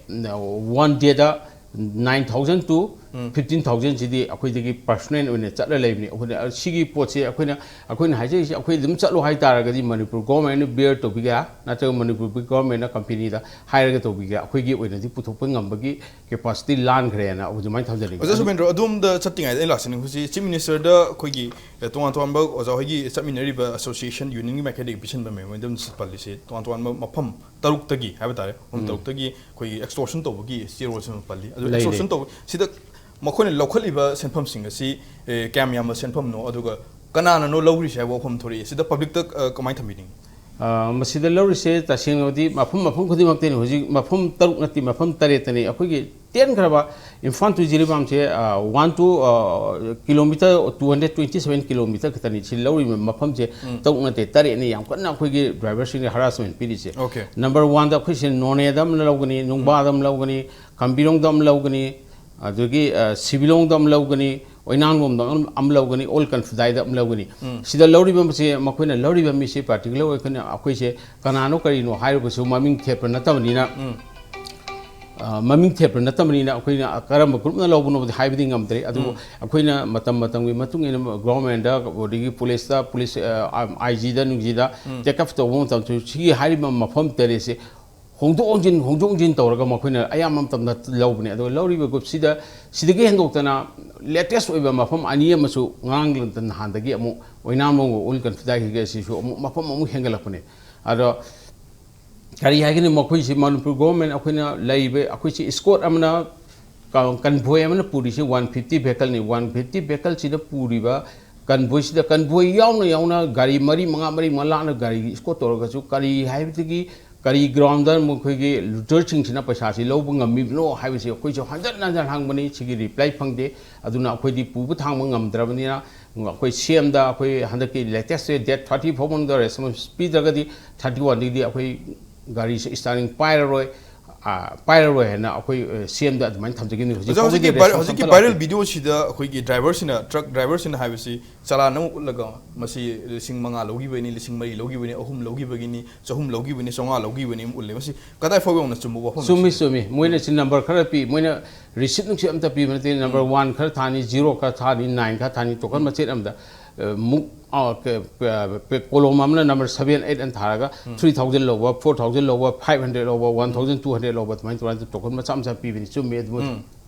one day the nine thousand to fifteen thousand ꯁꯤꯗꯤ ꯑꯩꯈꯣꯏꯗꯒꯤ personal ꯑꯣꯏꯅ ꯆꯠꯂ ꯂꯩꯕꯅꯤ꯫ ꯑꯩꯈꯣꯏꯅ, ꯑ, ꯁꯤꯒꯤ ꯄꯣꯠꯁꯦ ꯑꯩꯈꯣꯏꯅ, ꯑꯩꯈꯣꯏꯅ ꯍꯥꯏꯖꯔꯤꯁꯦ ꯑꯩꯈꯣꯏ ꯑꯗꯨꯝ ꯆꯠꯂꯣ ꯍꯥꯏ ꯇꯥꯔꯒꯗꯤ ꯃꯅꯤꯄꯨꯔ government ꯅ bear ꯇꯧꯕꯤꯒꯦ, ꯅꯠꯇ꯭ꯔꯒ ꯃꯅꯤꯄꯨꯔ government ꯅ company ꯗ ꯍꯥꯏꯔꯒ ꯇꯧꯕꯤꯒꯦ, ꯑꯩꯈꯣꯏꯒꯤ ꯑꯣꯏꯅꯗꯤ ꯄꯨꯊꯣꯛꯄ ꯉꯝꯕꯒꯤ capacity ꯂꯥꯟꯈ꯭ꯔꯦꯅ ꯑꯗꯨꯃꯥꯏꯅ ꯊꯝꯖꯅꯤꯡꯉꯤ꯫ ꯑꯣꯖꯥ ꯁꯨꯕꯦꯟꯗ꯭ꯔꯣ, ꯑꯗꯣꯝꯗ ꯆꯠꯇ꯭ꯔꯤꯉꯩꯗ ꯑꯩ ꯂꯥꯛꯆꯅꯤꯡꯕꯁꯤ, Chief Minister ꯗ ꯑꯩꯈꯣꯏꯒꯤ, ꯑꯦ, ꯇꯣꯉꯥꯟ ꯇꯣꯉꯥꯟꯕ ꯑꯣꯖꯥ ꯍꯣꯏꯒꯤ ꯆꯠꯃꯤꯟꯅꯔꯤꯕ association, union ꯒꯤ ꯃꯥꯏꯀꯩꯗꯒꯤ ꯄꯤꯁꯤꯟꯕ memorandum ꯄꯜꯂꯤꯁꯦ ꯇꯣꯉꯥꯟ ꯇꯣꯉꯥꯟꯕ ꯃꯐꯝ ꯇꯔꯨꯛꯇꯒꯤ ꯍꯥꯏꯕ ꯇꯥꯔꯦ, ꯃꯐꯝ ꯇꯔꯨꯛꯇꯒꯤ ꯑꯩꯈꯣꯏꯒꯤ extortion ꯇꯧꯕꯒꯤ ꯆꯦꯔꯣꯜꯁꯤꯃ ꯄꯜꯂꯤ꯫ ꯑꯗꯨ extortion ꯇꯧꯕ ꯁꯤꯗ ꯃꯈꯣꯏꯅ ꯂꯧꯈꯠꯂꯤꯕ ꯁꯦꯟꯐꯝꯁꯤꯡ ꯑꯁꯤ, ꯑꯦ, ꯀꯌꯥꯝ ꯌꯥꯝꯕ ꯁꯦꯟꯐꯝꯅꯣ, ꯑꯗꯨꯒ ꯀꯅꯥꯅꯅꯣ ꯂꯧꯔꯤꯁꯦ ꯍꯥꯏꯕ ꯋꯥꯐꯝ ꯊꯣꯔꯛꯏ꯫ ꯁꯤꯗ public ꯇ, ꯑ, ꯀꯃꯥꯏꯅ ꯊꯝꯕꯤꯅꯤꯡꯉꯤ? ꯑ, ꯃꯁꯤꯗ ꯂꯧꯔꯤꯁꯦ ꯇꯁꯦꯡꯅꯗꯤ ꯃꯐꯝ, ꯃꯐꯝ ꯈꯨꯗꯤꯡꯃꯛꯇꯅꯤ꯫ ꯍꯧꯖꯤꯛ ꯃꯐꯝ ꯇꯔꯨꯛ ꯅꯠꯇꯦ, ꯃꯐꯝ ꯇꯔꯦꯠꯇꯅꯤ꯫ ꯑꯩꯈꯣꯏꯒꯤ ꯇꯦꯟꯈ꯭ꯔꯕ ꯏꯝꯐꯥꯜ to ꯖꯤꯔꯤꯕꯥꯝꯁꯦ, ꯑ, one to, ꯑ, kilometre two hundred twenty seven kilometre ꯈꯛꯇꯅꯤ꯫ ꯁꯤ ꯂꯧꯔꯤꯕ ꯃꯐꯝꯁꯦ ꯇꯔꯨꯛ ꯅꯠꯇꯦ, ꯇꯔꯦꯠꯅꯤ꯫ ꯌꯥꯝ ꯀꯟꯅ ꯑꯩꯈꯣꯏꯒꯤ driver ꯁꯤꯡꯗ harassment ꯄꯤꯔꯤꯁꯦ꯫ Okay. Number one ꯗ ꯑꯩꯈꯣꯏꯁꯦ ꯅꯣꯅꯦꯗ ꯑꯃ ꯂꯧꯒꯅꯤ, ꯅꯨꯡꯕꯥꯗ ꯑꯃ ꯂꯧꯒꯅꯤ, ꯀꯝꯕꯤꯔꯣꯡꯗ ꯑꯃ ꯂꯧꯒꯅꯤ, ꯑꯗꯨꯗꯒꯤ, ꯑ, ꯁꯤꯕꯤꯂꯣꯡꯗ ꯑꯃ ꯂꯧꯒꯅꯤ, ꯑꯣꯏꯅꯥꯡꯂꯣꯝꯗ ꯑꯃ, ꯑꯃ ꯂꯧꯒꯅꯤ, ꯑꯣꯜ ꯀꯟꯐꯗꯥꯏꯗ ꯑꯃ ꯂꯧꯒꯅꯤ꯫ ꯁꯤꯗ ꯂꯧꯔꯤꯕ ꯃꯁꯤ ꯃꯈꯣꯏꯅ ꯂꯧꯔꯤꯕ ꯃꯤꯁꯤ particular ꯑꯣꯏꯅ ꯑꯩꯈꯣꯏꯁꯦ ꯀꯅꯥꯅꯣ ꯀꯔꯤꯅꯣ ꯍꯥꯏꯔꯨꯕꯁꯨ ꯃꯃꯤꯡ ꯊꯦꯠꯄ ꯅꯠꯇꯕꯅꯤꯅ, ꯑ, ꯃꯃꯤꯡ ꯊꯦꯠꯄ ꯅꯠꯇꯕꯅꯤꯅ ꯑꯩꯈꯣꯏꯅ ꯀꯔꯝꯕ ꯒ꯭ꯔꯨꯞꯅ ꯂꯧꯕꯅꯣꯗꯤ ꯍꯥꯏꯕꯗꯤ ꯉꯝꯗ꯭ꯔꯦ꯫ ꯑꯗꯨꯕꯨ ꯑꯩꯈꯣꯏꯅ ꯃꯇꯝ ꯃꯇꯝꯒꯤ ꯃꯇꯨꯡ ꯏꯟꯅ ꯒꯣꯔꯃꯦꯟꯗ, ꯑꯗꯒꯤ ꯄꯨꯂꯤꯁꯇ, ꯄꯨꯂꯤꯁ, ꯑ, ꯑꯥꯏ ꯖꯤꯗ, ꯅꯨꯡꯖꯤꯗ ꯇꯦꯛ ꯑꯞ ꯇꯧꯕ ꯃꯇꯝꯗꯁꯨ ꯁꯤꯒꯤ ꯍꯥꯏꯔꯤꯕ ꯃꯐꯝ ꯇꯔꯦꯠꯁꯦ ꯍꯣꯡꯗꯣꯛ ꯍꯣꯡꯖꯤꯟ, ꯍꯣꯡꯗꯣꯛ ꯍꯣꯡꯖꯤꯟ ꯇꯧꯔꯒ ꯃꯈꯣꯏꯅ ꯑꯌꯥꯝꯕ ꯃꯇꯝꯗ ꯂꯧꯕꯅꯦ꯫ ꯑꯗꯨꯒ ꯂꯧꯔꯤꯕ ꯒ꯭ꯔꯨꯞꯁꯤꯗ, ꯁꯤꯗꯒꯤ ꯍꯦꯟꯗꯣꯛꯇꯅ ꯂꯦꯇꯦꯁ ꯑꯣꯏꯕ ꯃꯐꯝ ꯑꯅꯤ ꯑꯃꯁꯨ ꯉꯔꯥꯡ ꯅꯍꯥꯟꯗꯒꯤ ꯑꯃꯨꯛ ꯑꯣꯏꯅꯥꯝꯂꯣꯡꯒ ꯎꯜ ꯀꯟꯐꯤꯗꯥꯏꯒꯤꯒ ꯁꯤꯁꯨ ꯑꯃꯨꯛ ꯃꯐꯝ ꯑꯃꯨꯛ ꯍꯦꯟꯒꯠꯂꯛꯄꯅꯦ꯫ ꯑꯗꯣ ꯀꯔꯤ ꯍꯥꯏꯒꯅꯤ, ꯃꯈꯣꯏꯁꯤ ꯃꯅꯤꯄꯨꯔ ꯒꯣꯔꯃꯦꯟ ꯑꯩꯈꯣꯏꯅ ꯂꯩꯕ, ꯑꯩꯈꯣꯏꯁꯤ ꯏꯁꯀꯣꯔꯠ ꯑꯃꯅ, ꯀ-, ꯀꯟꯚꯣꯏ ꯑꯃꯅ ꯄꯨꯔꯤꯁꯤ ꯋꯥꯟ ꯐꯤꯐꯇꯤ ꯚꯦꯍꯤꯀꯜꯅꯤ꯫ ꯋꯥꯟ ꯐꯤꯐꯇꯤ ꯚꯦꯍꯤꯀꯜꯁꯤꯗ ꯄꯨꯔꯤꯕ ꯀꯟꯚꯣꯏꯁꯤꯗ, ꯀꯟꯚꯣꯏ ꯌꯥꯎꯅ ꯌꯥꯎꯅ ꯒꯥꯔꯤ ꯃꯔꯤ ꯃꯉꯥ, ꯃꯔꯤ ꯃꯉꯥ ꯂꯥꯛꯅ ꯒꯥꯔꯤ ꯏꯁꯀꯣꯔꯠ ꯇꯧꯔꯒꯁꯨ, ꯀꯔꯤ ꯍꯥꯏꯕꯗꯒꯤ ꯀꯔꯤ ꯒ꯭ꯔꯥꯎꯟꯗ ꯃꯈꯣꯏꯒꯤ ꯂꯨꯇꯔꯁꯤꯡꯁꯤꯅ ꯄꯩꯁꯥꯁꯤ ꯂꯧꯕ ꯉꯝꯃꯤꯕꯅꯣ ꯍꯥꯏꯕꯁꯤ ꯑꯩꯈꯣꯏꯁꯨ ꯍꯟꯖꯟ ꯍꯟꯖꯟ ꯍꯪꯕꯅꯤ꯫ ꯁꯤꯒꯤ ꯔꯤꯄ꯭ꯂꯥꯏ ꯐꯪꯗꯦ꯫ ꯑꯗꯨꯅ ꯑꯩꯈꯣꯏꯗꯤ ꯄꯨꯕ ꯊꯥꯡꯕ ꯉꯝꯗ꯭ꯔꯕꯅꯤꯅ, ꯑꯩꯈꯣꯏ ꯁꯤ ꯑꯦꯝꯗ ꯑꯩꯈꯣꯏ ꯍꯟꯗꯛꯀꯤ ꯂꯦꯇꯦꯁꯁꯦ ꯗꯦꯠ ꯊꯥꯔꯇꯤ ꯐꯥꯎ ꯃꯅꯨꯡꯗ ꯔꯦꯁꯄꯣꯟꯁ ꯄꯤꯗ꯭ꯔꯒꯗꯤ ꯊꯥꯔꯇꯤ ꯋꯥꯟꯗꯒꯤꯗꯤ ꯑꯩꯈꯣꯏ ꯒꯥꯔꯤꯁꯦ ꯁ꯭ꯇꯥꯔꯅꯤꯡ ꯄꯥꯏꯔꯔꯣꯏ, ꯑ, ꯄꯥꯏꯔꯔꯣꯏ ꯍꯥꯏꯅ ꯑꯩꯈꯣꯏ, ꯑ, ꯁꯤ ꯑꯦꯝꯗ ꯑꯗꯨꯃꯥꯏꯅ ꯊꯝꯖꯒꯦ꯫ ꯍꯧꯖꯤꯛ ꯑꯣꯖꯥ, ꯐꯥꯎꯕꯒꯤꯗꯤ ꯍꯧꯖꯤꯛꯀꯤ ꯚꯥꯏꯔ-, ꯔꯦꯁꯄꯣꯟꯁ ꯍꯧꯖꯤꯛꯀꯤ ꯑꯝꯇ ꯚꯥꯏꯔꯦꯜ ꯂꯥꯛꯇꯦ꯫ ꯚꯤꯗꯤꯑꯣꯁꯤꯗ ꯑꯩꯈꯣꯏꯒꯤ ꯗ꯭ꯔꯥꯏꯚꯔꯁꯤꯅ, ꯇ꯭ꯔꯛ ꯗ꯭ꯔꯥꯏꯚꯔꯁꯤꯅ ꯍꯥꯏꯕꯁꯤ ꯆꯂꯥꯟ ꯑꯃ ꯎꯠꯂꯒ ꯃꯁꯤ ꯂꯤꯁꯤꯡ ꯃꯉꯥ ꯂꯧꯈꯤꯕꯅꯤ, ꯂꯤꯁꯤꯡ ꯃꯔꯤ ꯂꯧꯈꯤꯕꯅꯤ, ꯑꯍꯨꯝ ꯂꯧꯈꯤꯕꯒꯤꯅꯤ, ꯆꯍꯨꯝ ꯂꯧꯈꯤꯕꯅꯤ, ꯆꯥꯝꯃꯉꯥ ꯂꯧꯈꯤꯕꯅꯤ ꯑꯃ ꯎꯠꯂꯦ꯫ ꯃꯁꯤ ꯀꯗꯥꯏ ꯐꯥꯎ ꯌꯧꯅ ꯆꯨꯝꯕ ꯋꯥꯐꯝꯅꯣ ꯆꯨꯝꯃꯤ, ꯁꯤꯁꯦ? ꯆꯨꯝꯃꯤ꯫ ꯃꯣꯏꯅ ꯁꯤ ꯅꯝꯕꯔ ꯈꯔ ꯄꯤ, ꯃꯣꯏꯅ ꯔꯤꯁꯤꯠ ꯅꯨꯡꯁꯤꯠ ꯑꯝꯇ ꯄꯤꯕ ꯅꯠꯇꯦ꯫ ꯅꯝꯕꯔ ꯎꯝ꯫ ꯋꯥꯟ ꯈꯔ ꯊꯥꯅꯤ, ꯖꯤꯔꯣ ꯈꯔ ꯊꯥꯅꯤ, ꯅꯥꯏꯟ ꯈꯔ ꯊꯥꯅꯤ, ꯇꯣꯀꯟ ꯎꯝ꯫ ꯃꯆꯦꯠ ꯑꯃꯗ, ꯑ, ꯃꯨꯛ, ꯑ, ꯀ-, ꯀ-, ꯀ-, ꯀꯣꯂꯣꯝ ꯑꯃꯅ ꯅꯝꯕꯔ ꯁꯚꯦꯟ, ꯑꯩꯠ ꯑꯅ ꯊꯥꯔꯒ ꯎꯝ꯫ ꯊ꯭ꯔꯤ ꯊꯥꯎꯖꯟ ꯂꯧꯕ, ꯐꯣꯔ ꯊꯥꯎꯖꯟ ꯂꯧꯕ, ꯐꯥꯏꯚ ꯍꯟꯗ꯭ꯔꯦꯗ ꯂꯧꯕ, ꯋꯥꯟ ꯊꯥꯎꯖꯟ ꯇꯨ ꯍꯟꯗ꯭ꯔꯦꯗ ꯂꯧꯕ, ꯑꯗꯨꯃꯥꯏꯅ ꯇꯧꯔꯒ ꯇꯣꯀꯟ ꯃꯆꯥ ꯃꯆꯥ ꯄꯤꯕꯅꯤ꯫ ꯆꯨꯝꯃꯤ ꯑꯗꯨꯃꯗꯤ꯫ ꯎꯝ꯫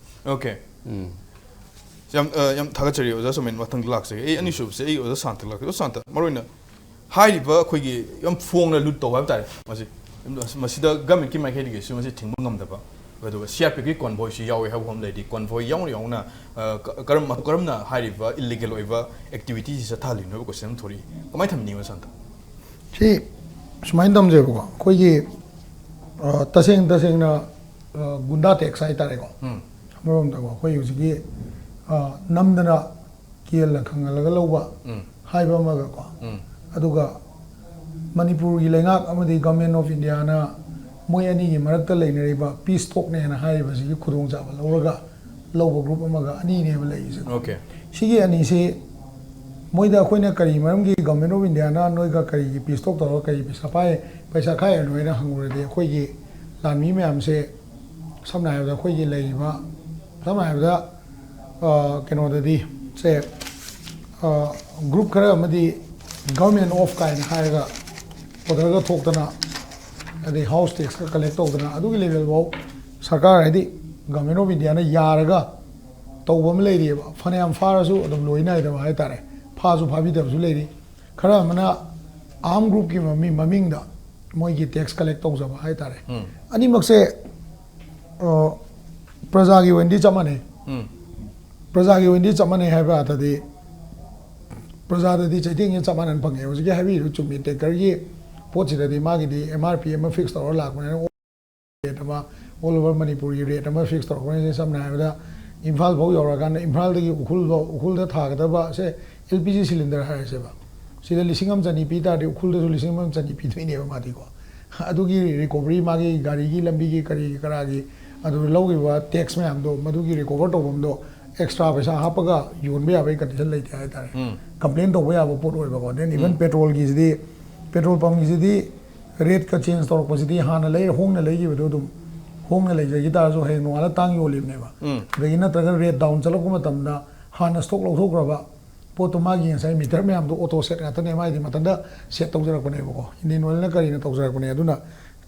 ꯑꯣꯀꯦ꯫ ꯎꯝ꯫ ꯌꯥꯝ, ꯑ, ꯌꯥꯝ ꯊꯥꯒꯠꯆꯔꯤ ꯑꯣꯖꯥ ꯁꯣꯃꯦꯟ꯫ ꯃꯊꯪꯗ ꯂꯥꯛꯆꯒꯦ꯫ ꯑꯩ ꯑꯅꯤꯁꯨꯕꯁꯦ ꯑꯩ ꯑꯣꯖꯥ ꯁꯥꯟꯇ ꯂꯥꯛꯆꯒꯦ꯫ ꯑꯣꯖꯥ ꯁꯥꯟꯇ, ꯃꯔꯨꯑꯣꯏꯅ ꯍꯥꯏꯔꯤꯕ ꯑꯩꯈꯣꯏꯒꯤ ꯌꯥꯝ ꯐꯣꯡꯅ ꯂꯨꯠ ꯇꯧꯕ ꯍꯥꯏꯕ ꯇꯥꯔꯦ꯫ ꯃꯁꯤ, ꯃꯁꯤꯗ ꯒꯃꯦꯟꯠꯀꯤ ꯃꯥꯏꯀꯩꯗꯒꯤꯁꯨ ꯃꯁꯤ ꯊꯤꯡꯕ ꯉꯝꯗꯕ, ꯑꯗꯨꯒ ꯁꯤ ꯑꯥꯔ ꯄꯤ ꯑꯦꯐꯀꯤ ꯀꯣꯟꯚꯣꯏꯁꯨ ꯌꯥꯎꯋꯦ ꯍꯥꯏꯕ ꯑꯃ ꯂꯩꯔꯤ꯫ ꯀꯣꯟꯚꯣꯏ ꯌꯥꯎꯅ ꯌꯥꯎꯅ, ꯑ, ꯀ-, ꯀꯔꯝ-, ꯀꯔꯝꯅ ꯍꯥꯏꯔꯤꯕ ꯏꯜꯂꯤꯒꯦꯜ ꯑꯣꯏꯕ ꯑꯦꯛꯇꯤꯚꯤꯇꯤꯁꯤ ꯆꯠꯊꯍꯜꯂꯤꯅꯣ ꯍꯥꯏꯕ ꯀꯣꯏꯁꯟ ꯑꯃ ꯊꯣꯔꯛꯏ꯫ ꯀꯃꯥꯏꯅ ꯊꯝꯕꯤꯅꯤꯡꯉꯤꯅꯣ ꯁꯥꯟꯇ? ꯁꯤ ꯁꯨꯃꯥꯏꯅ ꯇꯝꯖꯩꯕꯀꯣ, ꯑꯩꯈꯣꯏꯒꯤ, ꯑ, ꯇꯁꯦꯡ ꯇꯁꯦꯡꯅ, ꯑ, ꯒꯨꯟꯗꯥ ꯇꯦꯛꯁ ꯍꯥꯏꯇꯥꯔꯦꯀꯣ꯫ ꯎꯝ꯫ ꯑꯃꯔꯣꯝꯗꯀꯣ, ꯑꯩꯈꯣꯏ ꯍꯧꯖꯤꯛꯀꯤ, ꯑ, ꯅꯝꯗꯅ ꯀꯦꯜꯂ ꯈꯪꯍꯜꯂꯒ ꯂꯧꯕ ꯎꯝ꯫ ꯍꯥꯏꯕ ꯑꯃꯒꯀꯣ, ꯎꯝ꯫ ꯑꯗꯨꯒ ꯃꯅꯤꯄꯨꯔꯒꯤ ꯂꯩꯉꯥꯛ ꯑꯃꯗꯤ Government of Indiaꯅ ꯃꯣꯏ ꯑꯅꯤꯒꯤ ꯃꯔꯛꯇ ꯂꯩꯅꯔꯤꯕ ꯄꯤꯁ ꯇꯣꯛꯅꯦꯅ ꯍꯥꯏꯔꯤꯕꯁꯤꯒꯤ ꯈꯨꯗꯣꯡꯆꯥꯕ ꯂꯧꯔꯒ ꯂꯧꯕ ꯒ꯭ꯔꯨꯞ ꯑꯃꯒ ꯑꯅꯤꯅꯦꯕ ꯂꯩꯔꯤꯁꯦ꯫ ꯑꯣꯀꯦ꯫ ꯁꯤꯒꯤ ꯑꯅꯤꯁꯤ ꯃꯣꯏꯗ ꯑꯩꯈꯣꯏꯅ ꯀꯔꯤ ꯃꯔꯝꯒꯤ Government of Indiaꯅ ꯅꯣꯏꯒ ꯀꯔꯤꯒꯤ ꯄꯤꯁ ꯇꯣꯛ ꯇꯧꯔꯒ ꯀꯔꯤ ꯄꯩꯁꯥ ꯄꯥꯏ, ꯄꯩꯁꯥ ꯈꯥꯏꯔꯤꯅꯣ ꯍꯥꯏꯅ ꯍꯪꯉꯨꯔꯗꯤ, ꯑꯩꯈꯣꯏꯒꯤ ꯂꯥꯟꯃꯤ ꯃꯌꯥꯝꯁꯦ ꯁꯝꯅ ꯍꯥꯏꯔꯕꯗ ꯑꯩꯈꯣꯏꯒꯤ ꯂꯩꯔꯤꯕ, ꯁꯝꯅ ꯍꯥꯏꯔꯕꯗ, ꯑ, ꯀꯩꯅꯣꯗꯗꯤ, ꯁꯦ, ꯒ꯭ꯔꯨꯞ ꯈꯔ ꯑꯃꯗꯤ ꯒꯚꯔꯟꯃꯦꯟ ꯑꯣꯐ ꯀꯥꯏꯅ ꯍꯥꯏꯔꯒ ꯑꯣꯔꯗꯔꯒ ꯊꯣꯛꯇꯅ, ꯑꯗꯩ ꯍꯥꯎꯁ ꯇꯦꯛꯁꯀ ꯀꯂꯦꯛ ꯇꯧꯗꯅ, ꯑꯗꯨꯒꯤ ꯂꯦꯚꯦꯜꯐꯥꯎ ꯁꯔꯀꯥꯔ, ꯍꯥꯏꯗꯤ ꯒꯚꯔꯟꯃꯦꯟ ꯑꯣꯐ ꯏꯟꯗꯤꯌꯥꯅ ꯌꯥꯔꯒ ꯇꯧꯕ ꯑꯃ ꯂꯩꯔꯤꯑꯕ꯫ ꯐꯅꯌꯥꯝ ꯐꯥꯔꯁꯨ ꯑꯗꯨꯝ ꯂꯣꯏ ꯅꯥꯏꯗꯕ ꯍꯥꯏꯇꯥꯔꯦ, ꯐꯥꯁꯨ ꯐꯥꯕꯤꯗꯕꯁꯨ ꯂꯩꯔꯤ꯫ ꯈꯔ ꯑꯃꯅ ꯑꯥꯔꯝ ꯒ꯭ꯔꯨꯞꯀꯤ ꯃꯃꯤꯡ, ꯃꯃꯤꯡꯗ ꯃꯣꯏꯒꯤ ꯇꯦꯛꯁ ꯀꯂꯦꯛ ꯇꯧꯖꯕ ꯍꯥꯏꯇꯥꯔꯦ꯫ ꯑꯅꯤꯃꯛꯁꯦ, ꯑ, ꯄ꯭ꯔꯖꯥꯒꯤ ꯑꯣꯏꯅꯗꯤ ꯆꯞ ꯃꯥꯟꯅꯩ꯫ ꯄ꯭ꯔꯖꯥꯒꯤ ꯑꯣꯏꯅꯗꯤ ꯆꯞ ꯃꯥꯟꯅꯩ ꯍꯥꯏꯕ ꯑꯥꯔꯊꯗꯤ, ꯄ꯭ꯔꯖꯥꯗꯗꯤ ꯆꯩꯊꯦꯡꯁꯦ ꯆꯞ ꯃꯥꯟꯅꯅ ꯐꯪꯉꯦ꯫ ꯍꯧꯖꯤꯛꯀꯤ ꯍꯥꯏꯕꯤꯔꯤꯗꯨ ꯆꯨꯝꯃꯤ, ꯇꯦꯡꯀꯔꯒꯤ ꯄꯣꯠꯁꯤꯗꯗꯤ ꯃꯥꯒꯤꯗꯤ ꯑꯦꯝ ꯑꯥꯔ ꯄꯤ ꯑꯃ ꯐꯤꯛꯁ ꯇꯧꯔꯒ ꯂꯥꯛꯄꯅꯤꯅ, ꯔꯦꯠ ꯑꯃ, ꯑꯣꯜ ꯑꯣꯚꯔ ꯃꯅꯤꯄꯨꯔꯒꯤ ꯔꯦꯠ ꯑꯃ ꯐꯤꯛꯁ ꯇꯧꯔꯛꯄꯅꯤꯅ, ꯁꯝꯅ ꯍꯥꯏꯔꯕꯗ ꯏꯝꯐꯥꯜ ꯐꯥꯎ ꯌꯧꯔꯀꯥꯟꯗ ꯏꯝꯐꯥꯜꯗꯒꯤ ꯎꯈ꯭ꯔꯨꯜ ꯐꯥꯎ, ꯎꯈ꯭ꯔꯨꯜꯗ ꯊꯥꯒꯗꯕ ꯁꯦ, ꯑꯦꯜ ꯄꯤ ꯖꯤ ꯁꯤꯂꯤꯟꯗꯔ ꯍꯥꯏꯔꯁꯦꯕ, ꯁꯤꯗ ꯂꯤꯁꯤꯡ ꯑꯃ ꯆꯅꯤ ꯄꯤ ꯇꯥꯔꯗꯤ ꯎꯈ꯭ꯔꯨꯜꯗꯁꯨ ꯂꯤꯁꯤꯡ ꯑꯃ ꯆꯅꯤ ꯄꯤꯗꯣꯏꯅꯦꯕ ꯃꯥꯗꯤꯀꯣ꯫ ꯑꯗꯨꯒꯤ ꯔꯤꯀꯣꯚꯔꯤ, ꯃꯥꯒꯤ ꯒꯥꯔꯤꯒꯤ ꯂꯝꯕꯤꯒꯤ ꯀꯔꯤꯒꯤ ꯀꯔꯥꯒꯤ ꯑꯗꯨ ꯂꯧꯈꯤꯕ ꯇꯦꯛꯁ ꯃꯌꯥꯝꯗꯣ, ꯃꯗꯨꯒꯤ ꯔꯤꯀꯣꯚꯔ ꯇꯧꯐꯝꯗꯣ ꯑꯦꯛꯁꯇ꯭ꯔꯥ ꯄꯩꯁꯥ ꯍꯥꯞꯄꯒ ꯌꯣꯟꯕ ꯌꯥꯕꯒꯤ ꯀꯟꯗꯤꯁꯟ ꯂꯩꯇꯦ ꯍꯥꯏꯇꯥꯔꯦ꯫ ꯀꯝꯄ꯭ꯂꯦꯟ ꯇꯧꯕ ꯌꯥꯕ ꯄꯣꯠ ꯑꯣꯏꯕꯀꯣ꯫ ꯗꯦꯟ ꯏꯚꯟ ꯄꯦꯇ꯭ꯔꯣꯜꯒꯤꯁꯤꯗꯤ, ꯄꯦꯇ꯭ꯔꯣꯜ ꯄꯝꯒꯤꯁꯤꯗꯤ ꯔꯦꯠꯀ ꯆꯦꯟꯖ ꯇꯧꯔꯛꯄꯁꯤꯗꯤ ꯍꯥꯟꯅ ꯂꯩ, ꯍꯣꯡꯅ ꯂꯩꯈꯤꯕꯗꯣ ꯑꯗꯨꯝ ꯍꯣꯡꯅ ꯂꯩꯖꯈꯤ ꯇꯥꯔꯁꯨ ꯍꯌꯦꯡ ꯅꯣꯡꯉꯥꯜꯂ ꯇꯥꯡ ꯌꯣꯜꯂꯤꯕꯅꯦꯕ꯫ ꯑꯗꯒꯤ ꯅꯠꯇ꯭ꯔꯒ ꯔꯦꯠ ꯗꯥꯎꯟ ꯆꯠꯂꯛꯄ ꯃꯇꯝꯗ ꯍꯥꯟꯅ ꯁ꯭ꯇꯣꯛ ꯂꯧꯊꯣꯛꯈ꯭ꯔꯕ ꯄꯣꯠꯇꯣ, ꯃꯥꯒꯤ ꯉꯁꯥꯏ ꯃꯤꯇꯔ ꯃꯌꯥꯝꯗꯣ ꯑꯣꯇꯣ ꯁꯦꯠ ꯉꯥꯛꯇꯅꯦ, ꯃꯥꯏꯗꯤ ꯃꯊꯟꯇ ꯁꯦꯠ ꯇꯧꯖꯔꯛꯄꯅꯦꯕꯀꯣ, ꯏꯟꯗꯤꯌꯟ ꯑꯣꯏꯜꯅ ꯀꯔꯤꯅ ꯇꯧꯖꯔꯛꯄꯅꯦ꯫ ꯑꯗꯨꯅ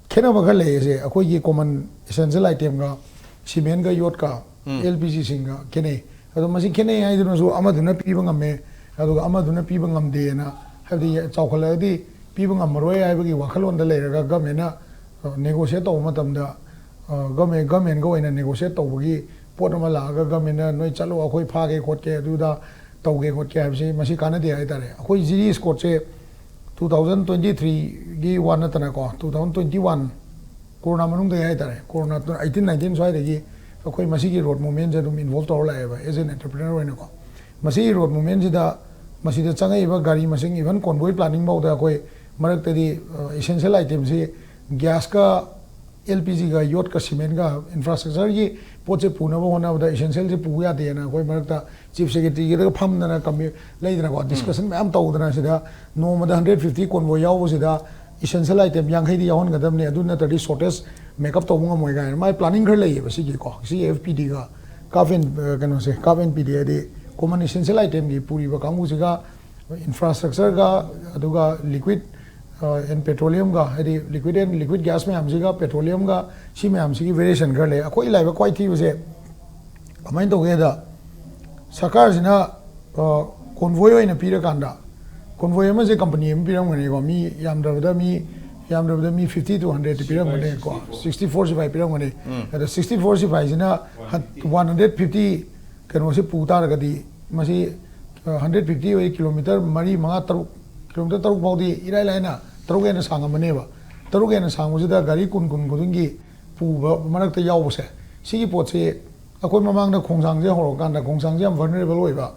ꯈꯦꯠꯅꯕ ꯈꯔ ꯂꯩꯌꯦꯁꯦ, ꯑꯩꯈꯣꯏꯒꯤ ꯀꯣꯃꯟ ꯏꯁꯦꯟꯁꯤꯌꯦꯜ ꯑꯥꯏꯇꯦꯝꯒ, ꯁꯤꯃꯦꯟꯒ, ꯌꯣꯠꯀ, ꯑꯦꯜ ꯄꯤ ꯖꯤꯁꯤꯡꯒ ꯈꯦꯠꯅꯩ꯫ ꯑꯗꯣ ꯃꯁꯤ ꯈꯦꯠꯅꯩ ꯍꯥꯏꯗꯨꯅꯁꯨ ꯑꯃꯗꯨꯅ ꯄꯤꯕ ꯉꯝꯃꯦ, ꯑꯗꯨꯒ ꯑꯃꯗꯨꯅ ꯄꯤꯕ ꯉꯝꯗꯦꯅ, ꯍꯥꯏꯕꯗꯤ ꯆꯥꯎꯈꯠꯂꯛꯑꯗꯤ ꯄꯤꯕ ꯉꯝꯃꯔꯣꯏ ꯍꯥꯏꯕꯒꯤ ꯋꯥꯈꯜꯂꯣꯟꯗ ꯂꯩꯔꯒ ꯒꯃꯦꯟꯅ ꯅꯦꯒꯣꯁꯤꯌꯦꯠ ꯇꯧꯕ ꯃꯇꯝꯗ, ꯒꯃꯦꯟ, ꯒꯃꯦꯟꯒ ꯑꯣꯏꯅ ꯅꯦꯒꯣꯁꯤꯌꯦꯠ ꯇꯧꯕꯒꯤ ꯄꯣꯠ ꯑꯃ ꯂꯥꯛꯑꯒ ꯒꯃꯦꯟꯅ "ꯅꯣꯏ ꯆꯠꯂꯣ, ꯑꯩꯈꯣꯏ ꯐꯥꯒꯦ ꯈꯣꯠꯀꯦ, ꯑꯗꯨꯗ ꯇꯧꯒꯦ ꯈꯣꯠꯀꯦ" ꯍꯥꯏꯕꯁꯤ ꯃꯁꯤ ꯀꯥꯟꯅꯗꯦ ꯍꯥꯏꯇꯥꯔꯦ꯫ ꯑꯩꯈꯣꯏ ꯖꯤꯔꯤ ꯏꯁꯀꯣꯠꯁꯦ ꯇꯨ ꯊꯥꯎꯖꯟ ꯇ꯭ꯋꯦꯟꯇꯤ ꯊ꯭ꯔꯤꯒꯤ ꯋꯥ ꯅꯠꯇꯅꯀꯣ, two thousand twenty one corona ꯃꯅꯨꯡꯗꯒꯤ ꯍꯥꯏꯇꯥꯔꯦ, ꯀꯣꯔꯣꯅꯥ ꯑꯩꯠꯇꯤꯟ ꯅꯥꯏꯟꯇꯤꯟ ꯁ꯭ꯋꯥꯏꯗꯒꯤ ꯑꯩꯈꯣꯏ ꯃꯁꯤꯒꯤ ꯔꯣꯗ ꯃꯨꯚꯃꯦꯟꯁꯦ ꯑꯗꯨꯝ ꯏꯟꯚꯣꯜꯕ ꯇꯧꯔ ꯂꯥꯛꯑꯦꯕ, ꯑꯦꯖ ꯑꯦꯟ ꯑꯦꯟꯇꯔꯄ꯭ꯔꯤꯅꯔ ꯑꯣꯏꯅꯀꯣ꯫ ꯃꯁꯤꯒꯤ ꯔꯣꯗ ꯃꯨꯚꯃꯦꯟꯁꯤꯗ ꯃꯁꯤꯗ ꯆꯪꯉꯛꯏꯕ ꯒꯥꯔꯤ ꯃꯁꯤꯡ, ꯏꯚꯟ ꯀꯣꯟꯚꯣꯏ ꯄ꯭ꯂꯥꯅꯤꯡ ꯐꯥꯎꯗ ꯑꯩꯈꯣꯏ ꯃꯔꯛꯇꯗꯤ, ꯑ, ꯏꯁꯦꯟꯁꯤꯌꯦꯜ ꯑꯥꯏꯇꯦꯝꯁꯤ ꯒ꯭ꯌꯥꯁꯀ, ꯑꯦꯜ ꯄꯤ ꯖꯤꯒ, ꯌꯣꯠꯀ, ꯁꯤꯃꯦꯟꯒ, ꯏꯟꯐ꯭ꯔꯥꯁ꯭ꯇ꯭ꯔꯛꯆꯔꯒꯤ ꯄꯣꯠꯁꯦ ꯄꯨꯅꯕ ꯍꯣꯠꯅꯕꯗ ꯏꯁꯦꯟꯁꯤꯌꯦꯜꯁꯦ ꯄꯨꯕ ꯌꯥꯗꯦꯅ ꯑꯩꯈꯣꯏ ꯃꯔꯛꯇ ꯆꯤꯐ ꯁꯦꯀ꯭ꯔꯦꯇꯔꯤꯒꯤꯗꯒ ꯐꯝꯗꯅ ꯀꯝꯃꯤ-, ꯂꯩꯗꯅꯀꯣ, ꯗꯤꯁꯀꯁꯟ ꯃꯌꯥꯝ ꯇꯧꯗꯅ, ꯁꯤꯗ ꯅꯣꯡꯃꯗ ꯍꯟꯗ꯭ꯔꯦꯠ ꯐꯤꯐꯇꯤ ꯀꯣꯟꯚꯣꯏ ꯌꯥꯎꯕꯁꯤꯗ ꯏꯁꯦꯟꯁꯤꯌꯦꯜ ꯑꯥꯏꯇꯦꯝ ꯌꯥꯡꯈꯩꯗꯤ ꯌꯥꯎꯍꯟꯒꯗꯕꯅꯤ, ꯑꯗꯨ ꯅꯠꯇ꯭ꯔꯗꯤ ꯁꯣꯔꯇꯦꯖ ꯃꯦꯛ ꯑꯞ ꯇꯧꯕ ꯉꯝꯃꯣꯏ ꯀꯥꯏꯅ ꯃꯥꯏ ꯄ꯭ꯂꯥꯅꯤꯡ ꯈꯔ ꯂꯩꯌꯦꯕ ꯁꯤꯒꯤꯀꯣ, C F P ꯗꯤꯒ carp and ꯀꯩꯅꯣꯁꯦ, ꯀꯥꯞ ꯑꯦꯟ ꯄꯤ ꯗꯤ ꯍꯥꯏꯗꯤ ꯀꯣꯃꯟ ꯏꯁꯦꯟꯁꯤꯌꯦꯜ ꯑꯥꯏꯇꯦꯝꯒꯤ ꯄꯨꯔꯤꯕ ꯀꯥꯡꯕꯨꯁꯤꯒ, ꯏꯟꯐ꯭ꯔꯥꯁ꯭ꯇ꯭ꯔꯛꯆꯔꯒ, ꯑꯗꯨꯒ ꯂꯤꯀ꯭ꯋꯤꯠ ꯑꯦꯟ ꯄꯦꯇ꯭ꯔꯣꯂꯤꯌꯝꯒ, ꯍꯥꯏꯗꯤ ꯂꯤꯀ꯭ꯋꯤꯠ ꯑꯦꯟ ꯂꯤꯀ꯭ꯋꯤꯠ ꯒ꯭ꯌꯥꯁ ꯃꯌꯥꯝꯁꯤꯒ ꯄꯦꯇ꯭ꯔꯣꯂꯤꯌꯝꯒ, ꯁꯤ ꯃꯌꯥꯝꯁꯤꯒꯤ ꯚꯦꯔꯤꯌꯦꯁꯟ ꯈꯔ ꯂꯩ꯫ ꯑꯩꯈꯣꯏ ꯂꯥꯏꯕꯛ ꯈ꯭ꯋꯥꯏ ꯊꯤꯕꯁꯦ ꯀꯃꯥꯏꯅ ꯇꯧꯒꯦꯗ, ꯁꯔꯀꯥꯔꯁꯤꯅ ꯀꯣꯟꯚꯣꯏ ꯑꯣꯏꯅ ꯄꯤꯔꯀꯥꯟꯗ, ꯀꯣꯟꯚꯣꯏ ꯑꯃꯁꯦ ꯀꯝꯄꯅꯤ ꯑꯃ ꯄꯤꯔꯝꯒꯅꯤꯀꯣ, ꯃꯤ ꯌꯥꯝꯗ꯭ꯔꯕꯗ ꯃꯤ ꯌꯥꯝꯗ꯭ꯔꯕꯗ ꯃꯤ ꯐꯤꯐꯇꯤ ꯇꯨ ꯍꯟꯗ꯭ꯔꯦꯗꯇꯤ ꯄꯤꯔꯝꯒꯅꯤꯀꯣ, ꯁꯤꯛꯁꯇꯤ ꯐꯣꯔ ꯁꯤꯐꯥꯏ ꯄꯤꯔꯝꯒꯅꯤ꯫ ꯑꯗꯣ ꯁꯤꯛꯁꯇꯤ ꯐꯣꯔ ꯁꯤꯐꯥꯏꯁꯤꯅ ꯋꯥꯟ ꯍꯟꯗ꯭ꯔꯦꯠ ꯐꯤꯐꯇꯤ ꯀꯩꯅꯣꯁꯦ ꯄꯨ ꯇꯥꯔꯒꯗꯤ, ꯃꯁꯤ ꯍꯟꯗ꯭ꯔꯦꯠ ꯐꯤꯐꯇꯤ ꯑꯣꯏ, ꯀꯤꯂꯣꯃꯤꯇꯔ ꯃꯔꯤ, ꯃꯉꯥ, ꯇꯔꯨꯛ, ꯀꯤꯂꯣꯃꯤꯇꯔ ꯇꯔꯨꯛ ꯐꯥꯎꯗꯤ ꯏꯔꯥꯏ ꯂꯥꯏꯅ ꯇꯔꯨꯛ ꯍꯦꯟꯅ ꯁꯥꯡꯉꯝꯃꯅꯦꯕ꯫ ꯇꯔꯨꯛ ꯍꯦꯟꯅ ꯁꯥꯡꯕꯁꯤꯗ ꯒꯥꯔꯤ ꯀꯨꯟ, ꯀꯨꯟ ꯈꯨꯗꯤꯡꯒꯤ ꯄꯨꯕ ꯃꯔꯛꯇ ꯌꯥꯎꯕꯁꯦ, ꯁꯤꯒꯤ ꯄꯣꯠꯁꯤ ꯑꯩꯈꯣꯏ ꯃꯃꯥꯡꯗ ꯈꯣꯡꯁꯥꯡꯁꯦ ꯍꯧꯔꯛꯀꯥꯟꯗ, ꯈꯣꯡꯁꯥꯡꯁꯦ ꯌꯥꯝ ꯚꯜꯅꯔꯦꯕꯜ ꯑꯣꯏꯕ,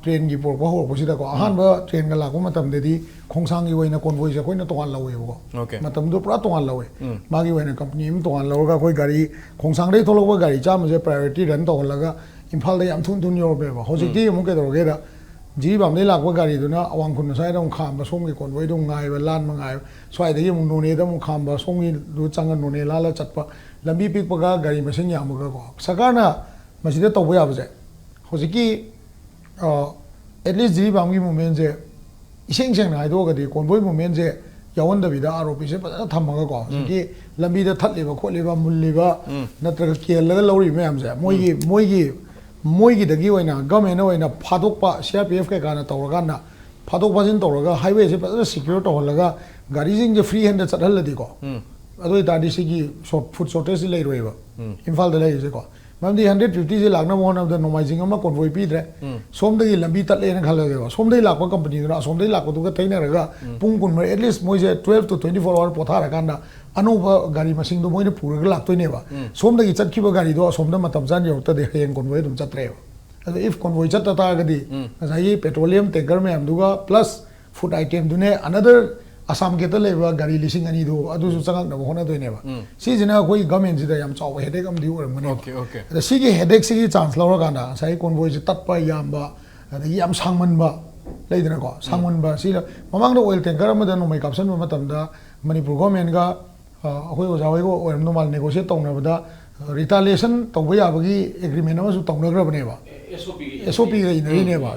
ꯇ꯭ꯔꯦꯟꯒꯤ ꯄꯨꯔꯛꯄ ꯍꯧꯔꯛꯄꯁꯤꯗꯀꯣ, ꯑꯍꯥꯟꯕ ꯇ꯭ꯔꯦꯟꯒ ꯂꯥꯛꯄ ꯃꯇꯝꯗꯗꯤ ꯈꯣꯡꯁꯥꯡꯒꯤ ꯑꯣꯏꯅ ꯀꯣꯟꯚꯣꯏꯁꯦ ꯑꯩꯈꯣꯏꯅ ꯇꯣꯉꯥꯟ ꯂꯧꯋꯦꯕꯀꯣ꯫ Okay. ꯃꯇꯝꯗꯨ ꯄꯨꯔꯥ ꯇꯣꯉꯥꯟ ꯂꯧꯋꯦ꯫ ꯃꯥꯒꯤ ꯑꯣꯏꯅ ꯀꯝꯄꯅꯤ ꯑꯃ ꯇꯣꯉꯥꯟ ꯂꯧꯔꯒ ꯑꯩꯈꯣꯏ ꯒꯥꯔꯤ, ꯈꯣꯡꯁꯥꯡꯗꯒꯤ ꯊꯣꯛꯂꯛꯄ ꯒꯥꯔꯤ ꯆꯥꯝꯃꯁꯦ ꯄ꯭ꯔꯥꯏꯌꯣꯔꯤꯇꯤ ꯔꯟ ꯇꯧꯍꯜꯂꯒ ꯏꯝꯐꯥꯜꯗ ꯌꯥꯝ ꯊꯨꯅ ꯊꯨꯅ ꯌꯧꯔꯝꯃꯦꯕ꯫ ꯍꯧꯖꯤꯛꯇꯤ ꯑꯃꯨꯛ ꯀꯩꯗꯧꯔꯒꯦꯗ, ꯖꯤꯔꯤꯕꯥꯝꯗꯒꯤ ꯂꯥꯛꯄ ꯒꯥꯔꯤꯗꯨꯅ ꯑꯋꯥꯡ ꯈꯨꯟ ꯑꯁ꯭ꯋꯥꯏꯗ ꯑꯃꯨꯛ ꯈꯥꯝꯕ, ꯁꯣꯝꯒꯤ ꯀꯣꯟꯚꯣꯏꯗꯣ ꯑꯃꯨꯛ ꯉꯥꯏꯕ, ꯂꯥꯟꯕ ꯉꯥꯏꯕ, ꯁ꯭ꯋꯥꯏꯗꯒꯤ ꯑꯃꯨꯛ ꯅꯣꯅꯦꯗ ꯑꯃꯨꯛ ꯈꯥꯝꯕ, ꯁꯣꯝꯒꯤꯗꯨ ꯆꯪꯉ ꯅꯣꯅꯦ ꯂꯥꯜꯂ ꯆꯠꯄ, ꯂꯝꯕꯤ ꯄꯤꯛꯄꯒ ꯒꯥꯔꯤ ꯃꯁꯤꯡ ꯌꯥꯝꯕꯒꯀꯣ꯫ ꯁꯔꯀꯥꯔꯅ ꯃꯁꯤꯗ ꯇꯧꯕ ꯌꯥꯕꯁꯦ, ꯍꯧꯖꯤꯛꯀꯤ ꯑꯦꯠꯂꯤꯁ ꯖꯤꯔꯤꯕꯥꯝꯒꯤ ꯃꯨꯞꯃꯦꯟꯁꯦ, ꯏꯁꯦꯡ ꯁꯦꯡꯅ ꯍꯥꯏꯗꯣꯛꯑꯒꯗꯤ ꯀꯣꯟꯚꯣꯏ ꯃꯨꯞꯃꯦꯟꯁꯦ ꯌꯥꯎꯍꯟꯗꯕꯤꯗ, ꯑꯥꯔ ꯑꯣ ꯄꯤꯁꯦ ꯐꯖꯅ ꯊꯝꯃꯒꯀꯣ, ꯍꯧꯖꯤꯛꯀꯤ ꯂꯝꯕꯤꯗ ꯊꯠꯂꯤꯕ ꯈꯣꯠꯂꯤꯕ, ꯃꯨꯜꯂꯤꯕ, ꯅꯠꯇ꯭ꯔꯒ ꯀꯦꯜꯂꯒ ꯂꯧꯔꯤꯕ ꯃꯌꯥꯝꯁꯦ, ꯃꯣꯏꯒꯤ ꯃꯣꯏꯒꯤ ꯃꯣꯏꯒꯤꯗꯒꯤ ꯑꯣꯏꯅ, ꯒꯃꯦꯟꯅ ꯑꯣꯏꯅ ꯐꯥꯗꯣꯛꯄ, ꯁꯤ ꯑꯥꯔ ꯄꯤ ꯑꯦꯐ ꯀꯩꯀꯥꯅ ꯇꯧꯔꯀꯥꯟꯗ ꯐꯥꯗꯣꯛ ꯐꯥꯖꯤꯟ ꯇꯧꯔꯒ ꯍꯥꯏꯋꯦꯁꯦ ꯐꯖꯅ ꯁꯤꯀ꯭ꯌꯣꯔ ꯇꯧꯍꯜꯂꯒ ꯒꯥꯔꯤꯁꯤꯡꯁꯦ ꯐ꯭ꯔꯤ ꯍꯦꯟꯗ ꯆꯠꯍꯜꯂꯗꯤꯀꯣ, ꯑꯗꯨ ꯑꯣꯏꯇꯥꯔꯗꯤ ꯁꯤꯒꯤ ꯐꯨꯗ ꯁꯣꯔꯇꯦꯖꯁꯤ ꯂꯩꯔꯣꯏꯕ ꯏꯝꯐꯥꯜꯗ ꯂꯩꯔꯤꯁꯦꯀꯣ꯫ ꯃꯔꯝꯗꯤ ꯍꯟꯗ꯭ꯔꯦꯠ ꯐꯤꯐꯇꯤꯁꯦ ꯂꯥꯛꯅꯕ ꯍꯣꯠꯅꯕꯗ ꯅꯣꯡꯃꯥꯏꯖꯤꯡ ꯑꯃ ꯀꯣꯟꯚꯣꯏ ꯄꯤꯗ꯭ꯔꯦ, ꯁꯣꯝꯗꯒꯤ ꯂꯝꯕꯤ ꯇꯠꯂꯦꯅ ꯈꯜꯂꯁꯦꯕ, ꯁꯣꯝꯗꯒꯤ ꯂꯥꯛꯄ ꯀꯝꯄꯅꯤꯗꯨꯅ ꯑꯁꯣꯝꯗꯒꯤ ꯂꯥꯛꯄꯗꯨꯒ ꯊꯩꯅꯔꯒ ꯄꯨꯡ ꯀꯨꯟꯃꯔꯤ, ꯑꯦꯠꯂꯤꯁ ꯃꯣꯏꯁꯦ ꯇ꯭ꯋꯦꯜꯐ ꯇꯨ ꯇ꯭ꯋꯦꯟꯇꯤ ꯐꯣꯔ ꯑꯋꯥꯔ ꯄꯣꯊꯥꯔꯀꯥꯟꯗ ꯑꯅꯧꯕ ꯒꯥꯔꯤ ꯃꯁꯤꯡꯗꯣ ꯃꯣꯏꯅ ꯄꯨꯔꯒ ꯂꯥꯛꯇꯣꯏꯅꯦꯕ꯫ ꯁꯣꯝꯗꯒꯤ ꯆꯠꯈꯤꯕ ꯒꯥꯔꯤꯗꯣ ꯑꯁꯣꯝꯗ ꯃꯇꯝ ꯆꯥꯅ ꯌꯧꯔꯛꯇꯗꯤ ꯍꯌꯦꯡ ꯀꯣꯟꯚꯣꯏ ꯑꯗꯨꯝ ꯆꯠꯇ꯭ꯔꯦꯕ꯫ ꯑꯗꯣ ꯏꯐ ꯀꯣꯟꯚꯣꯏ ꯆꯠꯇ ꯇꯥꯔꯒꯗꯤ ꯉꯁꯥꯏꯒꯤ ꯄꯦꯇ꯭ꯔꯣꯂꯤꯌꯝ ꯇꯦꯡꯀꯔ ꯃꯌꯥꯝꯗꯨꯒ ꯄ꯭ꯂꯁ ꯐꯨꯗ ꯑꯥꯏꯇꯦꯝꯗꯨꯅꯦ, ꯑꯅꯗꯔ ꯑꯁꯥꯝ ꯒꯦꯠꯇ ꯂꯩꯕ ꯒꯥꯔꯤ ꯂꯤꯁꯤꯡ ꯑꯅꯤꯗꯣ ꯑꯗꯨꯁꯨ ꯆꯪꯉꯛꯅꯕ ꯍꯣꯠꯅꯗꯣꯏꯅꯦꯕ꯫ ꯁꯤꯁꯤꯅ ꯑꯩꯈꯣꯏ ꯒꯃꯦꯟꯁꯤꯗ ꯌꯥꯝ ꯆꯥꯎꯕ ꯍꯦꯗꯦꯛ ꯑꯃꯗꯤ ꯑꯣꯏꯔꯝꯒꯅꯦꯕ꯫ Okay, okay. ꯑꯗ ꯁꯤꯒꯤ ꯍꯦꯗꯦꯛꯁꯤꯒꯤ ꯆꯥꯟꯁ ꯂꯧꯔꯀꯥꯟꯗ ꯉꯁꯥꯏꯒꯤ ꯀꯣꯟꯚꯣꯏꯁꯦ ꯇꯠꯄ ꯌꯥꯝꯕ, ꯑꯗꯒꯤ ꯌꯥꯝ ꯁꯥꯡꯃꯟꯕ ꯂꯩꯗꯅꯀꯣ, ꯁꯥꯡꯃꯟꯕ ꯁꯤ ꯃꯃꯥꯡꯗ ꯑꯣꯏꯜ ꯇꯦꯡꯀꯔ ꯑꯃꯗ ꯅꯣꯡꯃꯩ ꯀꯥꯞꯁꯤꯟꯕ ꯃꯇꯝꯗ ꯃꯅꯤꯄꯨꯔ ꯒꯣꯔꯃꯦꯟꯒ ꯑꯩꯈꯣꯏ ꯑꯣꯖꯥ ꯍꯣꯏꯒ ꯑꯣꯏꯔꯝꯗꯧ ꯃꯥꯜꯂꯦ, ꯅꯦꯒꯣꯁꯤꯌꯦꯠ ꯇꯧꯅꯕꯗ ꯔꯤꯇꯥꯂꯤꯌꯦꯁꯟ ꯇꯧꯕ ꯌꯥꯕꯒꯤ ꯑꯦꯒ꯭ꯔꯤꯃꯦꯟ ꯑꯃꯁꯨ ꯇꯧꯅꯈ꯭ꯔꯕꯅꯦꯕ꯫ ꯑꯦꯁ ꯑꯣ ꯄꯤꯒ ꯏꯟꯅꯔꯤꯅꯦꯕ꯫